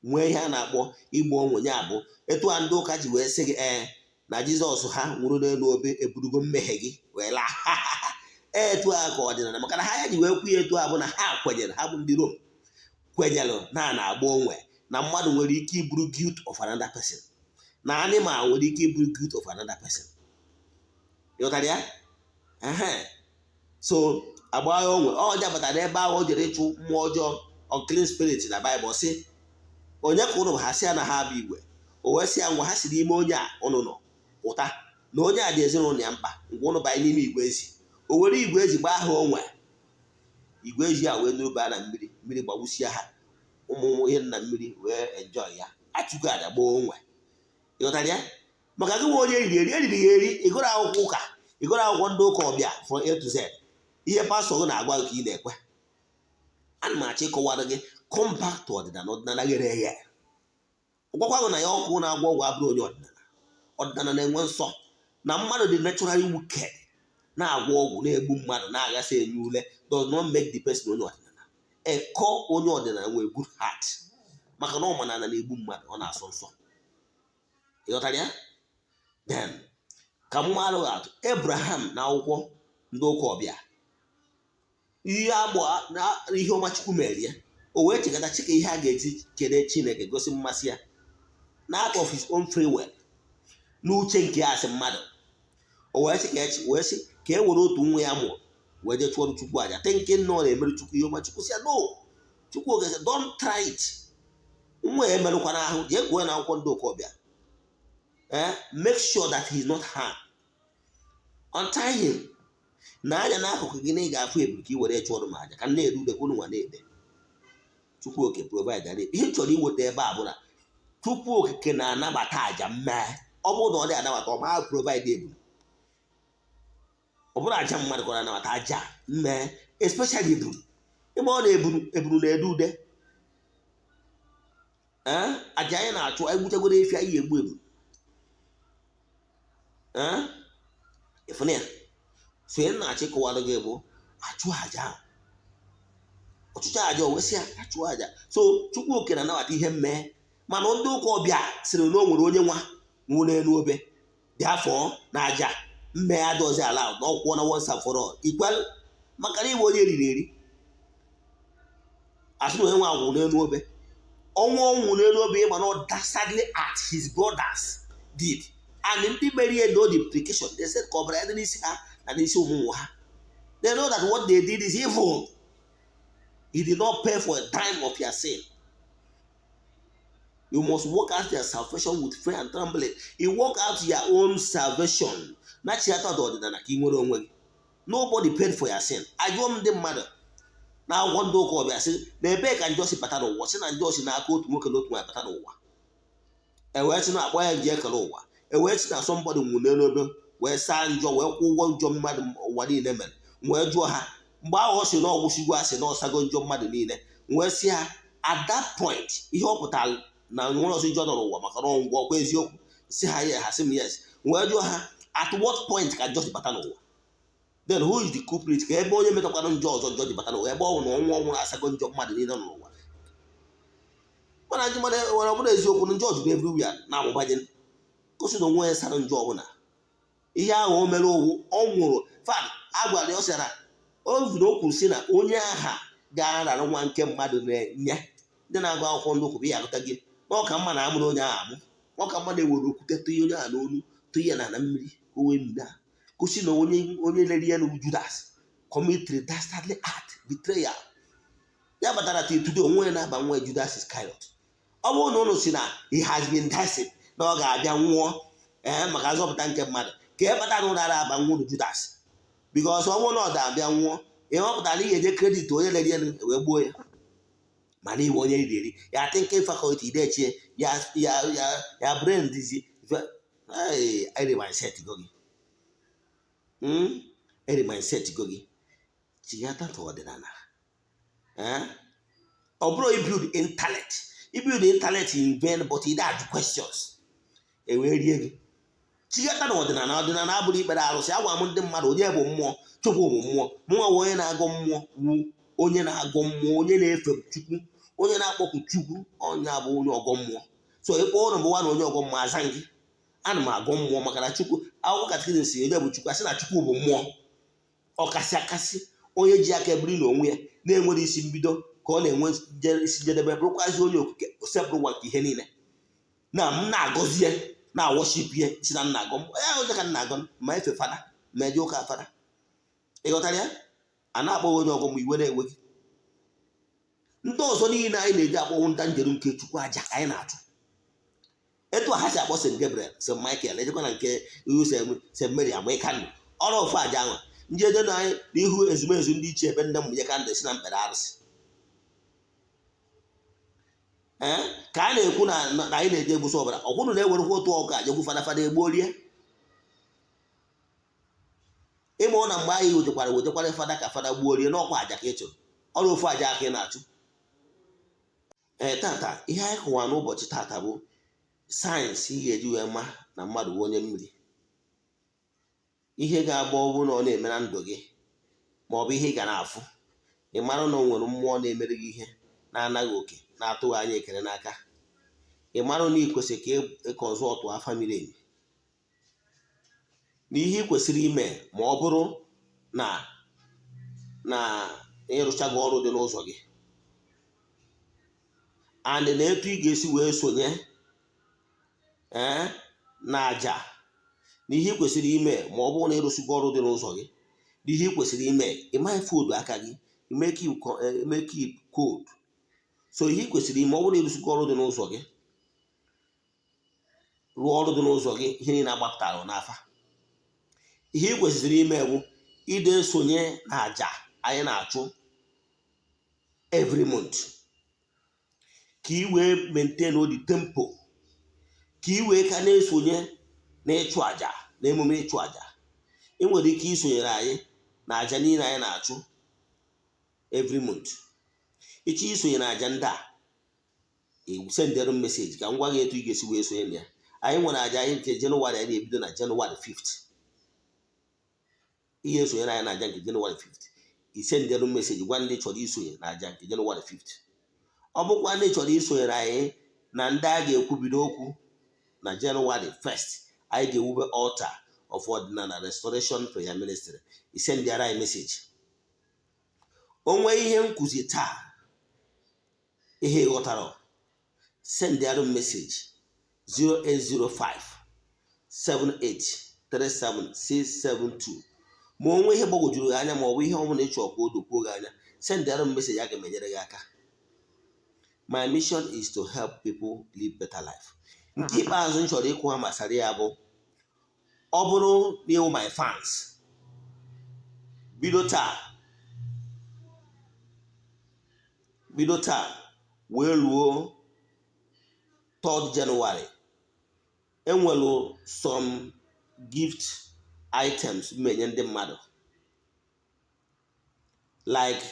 nwee ihe a na-akpọ igba onwe ya, bụ etu a ndị ụka ji wee sị gị ee na Jizọs ha nwụrụ n'elu obe eburugo mmehie gị wee laa. Etu a ka ọdịnala, maka na ha ya ji wee kwu ya etu a bụ na ha kwenyere, ha bụ ndị Rom kwenyere na a na-agba onwe, na mmadụ nwere ike iburu guilt of another person, na animal nwere ike iburu guilt of another person. Ịghọtara ya? So agba ya onwe ọ jabatara ebe ahụ o jere ịchụ mmụọ ọjọọ, unclean spirit. Na Baịbụl sị onye ka ụnụ ha sị ya na ha bụ igwe. O wee sị ya ngwa, ha si n'ime onye a ụnụ nọ pụta, na onye a dị ezinụlọ ya mkpa. Ngwa, ụnụ banye n'ime igwe ezi. O were igwe ezi gbaa ha onwe. Igwe ezi a wee nuba na mmiri, mmiri gbagbusia ha, ụmụ ihe nna mmiri wee enjoy ya. Achụgo aja gbaa onwe. Ịghọtara ya? Maka gị nwe onye eriri eri, eriri ya eri. Ịgụrụ akwụkwọ ụka, ịgụrụ akwụkwọ ndị ụka ọbịa from A to Z, ihe pastọ gị na-agwa gị ka ị na-ekwe. Ana m achọ ịkọwara gị, come back to ọdịnala. Ọdịnala ghere eghe. Gwakwa gị na ya ọkụ na-agwọ ọgwụ abụrụ onye ọdịnala. Ọdịnala na-enwe nsọ na mmadụ dị naturally wicked, na-agwọ ọgwụ, na-egbu mmadụ, na-aghasa enye ule, does not make the person onye ọdịnala. Eko onye ọdịnala nwere good heart, maka na ọ ma na na-egbu mmadụ, ọ na-asọ nsọ. Ịghọtara ya? Then ka mmadụ atụ Abraham na akwụkwọ ndị ụka ọbịa, ihe agbụ na ihe ọma Chukwu mere ya, o wee chekata chika ihe a ga-eji kele Chineke, gosi mmasị ya na out of his own free will, n'uche nke ya asị mmadụ. O wee sị ka wee sị ka e were otu nwa ya mụrụ wee jee chụọrọ Chukwu aja, thinking na ọ na-emere Chukwu ihe ọma. Chukwu sị ya no. Chukwu oge sị, "Don't try it." Nwa ya emerụkwana ahụ. Jee gụọ ya na akwụkwọ ndị ụka ọbịa. Make sure that he is not harmed. Untie him na anya n'akụkụ gị na ị ga-afụ ebulu ka ị were chụọrọ m aja ka m na-ere ude kwunu nwa na-ede. Chukwu Oke provide ara. Ihe m chọrọ iweta ebe a bụ na Chukwu Okike na-anabata aja mmee. Ọ bụrụ na ọ dị anabata, ọ ma provide ebulu. Ọ bụrụ aja mmadụ ka ọ na-anabata, aja mmee, especially eburu. Ịma ọ na-eburu eburu na-ede ude. Ee, aja anyị na-achụ, anyị gbuchagoro efi, anyị egbu eburu. Ee, ịfụna ya. So ihe na-achọ ịkọwara gị bụ achụ aja ahụ, ọchụchụ aja, o wesị ya achụ aja. So Chukwu Oke na-anabata ihe mmee, mana ndị ụka ọbịa sịrị na o nwere onye nwa nwụrụ n'elu obe dị afọ na aja mmee adọzi ala na ọkwụọ na once and for all. Ikwel maka na igbe onye riri eri asị na onye nwa nwụrụ n'elu obe, ọnwụ ọnwụ n'elu obe, ịma na dastardly act his brothers did, and ndị merie know the implication. They said ka ọbara ya dị n'isi ha na n'isi ụmụ ha. They know that what they did is evil. He did not pay for a dime of your sin. You must work out your salvation with fear and trembling. You work out your own salvation na chiata ọdịnala ka ị nwere onwe gị. Nobody paid for your sin. Ajụọ m ndị mmadụ na akwụkwọ ndị ụka ọbịa sị na ebee ka njọ si bata n'ụwa? Sị na njọ si n'aka otu nwoke na otu nwaanyị bata n'ụwa. E wee sị na akpọ ya nje ekele ụwa. E wee sị na somebody nwụrụ n'elu obe wee saa njọ, wee kwụọ ụgwọ njọ mmadụ ụwa niile mere. Wee jụọ ha mgbe ahụ ọ sị na ọgwụsigwo, asị na ọsago njọ mmadụ niile, wee sị ha at that point, ihe ọ pụtara na nwere ọzọ njọ nọ n'ụwa maka na ọngwụ ọkwa eziokwu? Si ha yes. Ha sị m yes. Wee jụọ ha, at what point ka njọ si bata n'ụwa? Then who is the culprit? Ka ebe onye metakwana njọ ọzọ njọ ji bata n'ụwa, ebe ọ bụ na ọnwụ ọnwụrụ asago njọ mmadụ niile nọ n'ụwa? Mana ndị mmadụ nwere, ọ bụrụ eziokwu na njọ juru everywhere na-amụbanye, gosi na onwe ya sara njọ ọbụla. Ihe ahụ o mere owu ọ nwụrụ fan a gwara ya, ọ sịara ovu na o kwuru sị na onye agha ga-arara nwa nke mmadụ na-enye. Ndị na-agụ akwụkwọ ndị ụkwụ ya agụta gị na ọka mma na amụrụ onye ahụ amụ, ọka mma na-ewere okwute tụnye onye ahụ n'olu, tụnye ya na mmiri ka o wee mina, gosi na onye lere ya n'ugwu Judas committed dastardly act, betrayal. Ya kpatara till today onwe ya na-aba nwa Judas Iscariot. Ọ bụrụ na ụnụ si na he has been destined na ọ ga-abịa nwụọ, ee, maka nzọpụta nke mmadụ, ka e kpatara ụra aba nwa ụnụ Judas, because ọ bụrụ na ọ da-abịa nwụọ, ihe ọ pụtara na ị ga-eje credit onye lere ya wee gbuo ya. Mana iwe onye riri eri ya, thinking faculty idechie ya, ya ya ya brain dizi eri mindset go gị, eri mindset go gị. Chighata ọdịnala. Ọ bụrụ i build intellect, i build intellect in vain, but ị ajụ questions, e wee rie gị. Chighata na ọdịnala. Ọdịnala abụrụ ikpere arụsị. Agwa m ndị mmadụ, onye bụ mmụọ? Chukwu bụ mmụọ. Mụnwa bụ onye na-agụ mmụọ, wu onye na-agụ mmụọ, onye na-efe Chukwu, onye na-akpọku Chukwu, onye abụ onye ọgọ mmụọ. So ịkpọ ụnụ bụ nwa na onye ọgọ mmụọ, aza gị, ana m agọ mmụọ maka na Chukwu, akwụkwọ catechism si onye bụ Chukwu, asị na Chukwu bụ mmụọ ọkasị akasị, onye ji aka ebiri n'onwe ya, na-enwere isi mbido ka ọ na-enwe isi njedebe, bụrụkwazi onye okike osepụrụ ụwa nke ihe niile. Na m na-agọzie, na-aworship ya, si na nna agọ ya, onye ka nna agọ ma efe fada ma eje ụka fada. Ị ghọtara ya? A na-akpọghị onye ọgọ ma iwe na-ewe gị. Ndị ọzọ niile anyị na-eji akpọnwụ nda njeru nke Chukwu, aja ka anyị na-achụ. Etu a ha si akpọ St. Gabriel, St. Michael, ejekwa na nke ihu St. Mary ama kandụl, ọrụ ofu aja ahụ njeje na anyị n'ihu ezumezu ndị ichie ebe ndị mmụnye kandụl si na mkpere arụsị. Ee, ka a na-ekwu na anyị na-eje egbusa ọbara ọkwụrụ na-ewerekwa otu ọkụ ajegwu fada, fada egbuo rie. Ịma ọ na mgbe anyị wejekwara fada ka fada gbuo rie n'ọkwa aja ka ị chụrụ, ọrụ ofu aja aka ị na-achụ. Ee, tata ihe anyị kọwara n'ụbọchị tata bụ signs ị ga-eji wee ma na mmadụ bụ onye mmiri, ihe ga-agba ọ bụrụ na ọ na-eme na ndụ gị, ma ọ bụ ihe ị ga na-afụ, ị mara na o nwere mmụọ na-emere gị ihe na-anaghị oke, na-atụghị anya ekele n'aka. Ị mara na ị kwesịrị ka ịka ọzọ ọtụ afa miri emi na ihe ị kwesịrị ime ma ọ bụrụ na ịrụchago ọrụ dị n'ụzọ gị, and na etu ị ga-esi wee sonye, ee, na aja, na ihe ị kwesịrị ime ma ọ bụrụ na ịrụsigo ọrụ dị n'ụzọ gị, na ihe ị kwesịrị ime, ịmaghị fodu aka gị ime keep code. So ihe ị kwesịrị ime ọ bụrụ na ịrụsigo ọrụ dị n'ụzọ gị, rụọ ọrụ dị n'ụzọ gị, ihe niile agbapụtara n'afa, ihe ị kwesịrị ime bụ ide esonye na aja anyị na-achụ every month, ka ị wee maintain the tempo, ka ị wee ka na-esonye na ịchụ aja na emume ịchụ aja. Ị nwere ike isonyere anyị na àjà niile anyị na-achụ every month. Ịchọ isonye na àjà ndị a, sendere m message ka m gwa gị etu ị ga-esi wee sonye na ya. Anyị nwere àjà anyị nke Jenụwarị. Anyị na-ebido na Jenụwarị 5th. Ihe esonyere anyị na àjà nke Jenụwarị 5th, isendere m message, gwa ndị chọrọ isonye na àjà nke Jenụwarị 5th. Ọ bụkwa ndị chọrọ isonyere anyị na ndị a ga-ekwubido okwu na Jenụwarị 1st, anyị ga-ewube altar of Ọdịnala Restoration Prayer Ministry, isendịara anyị message. O nwee ihe nkụzi taa ihe ị ghọtara, sendịara m message 0805 7837672. Ma o nwee ihe gbagwojuru gị anya, ma ọ bụ ihe ọ bụla ịchọ ka o dokwuo gị anya, sendịara m message, aga m enyere gị aka. My mission is to help people live better life. Nke ikpeazụ m chọrọ ịkwu ha masara ya bụ, ọ bụrụ na ịwụ my fans, bido taa wee ruo 3rd January, enwelu some gift items menye ndị mmadụ, like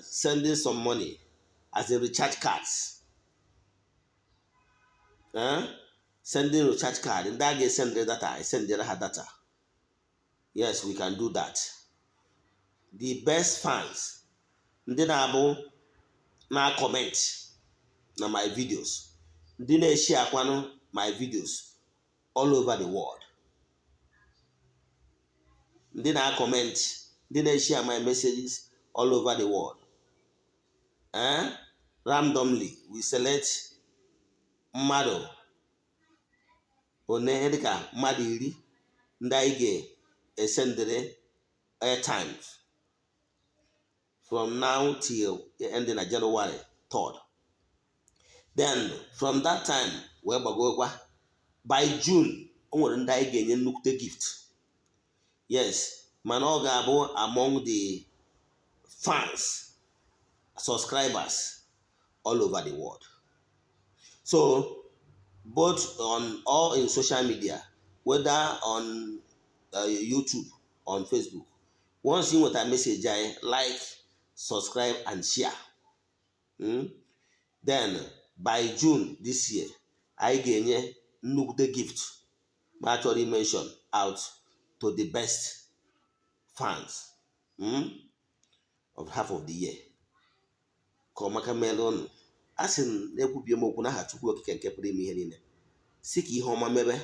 sending some money as a recharge cards, eh? Sending recharge card, ndị a ga-esendịrị data, esendịrị ha data. Yes, we can do that. The best fans, ndị na-abụ na comment na my videos, ndị na-eshare akwanụ my videos all over the world, ndị na-comment, ndị na-eshare my messages all over the world, eh? Randomly we select mmadụ one, dịka mmadụ 10, ndị anyị ga-esendịrị airtimes from now till the ending na January 3rd. Then from that time wee gbagokwa, by June, o nwere ndị anyị ga-enye nnukwute gift. Yes, mana ọ ga-abụ among the fans, subscribers all over the world. So both on all in social media, whether on YouTube, on Facebook, once ị nweta message anyị, like, subscribe and share. Then by June this year, anyị ga-enye nnukwute gift ma chọrọ mention out to the best fans of half of the year. Ka ọmaka meere ụnụ. A sị m na-ekwubie m okwu n'aha Chukwu Okike nke pụrụ ime ihe niile, si ka ihe ọma mebe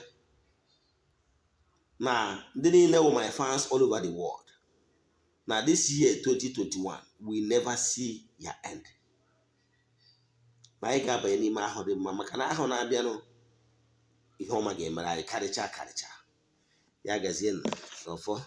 na ndị niile wụ my fans all over the world, na this year 2021 we never see your end, na anyị ga-abanye n'ime ahụ dị mma, maka na ahụ na-abịanụ, ihe ọma ga-emere anyị karịchaa karịchaa. Ya gazie n'ọfọ.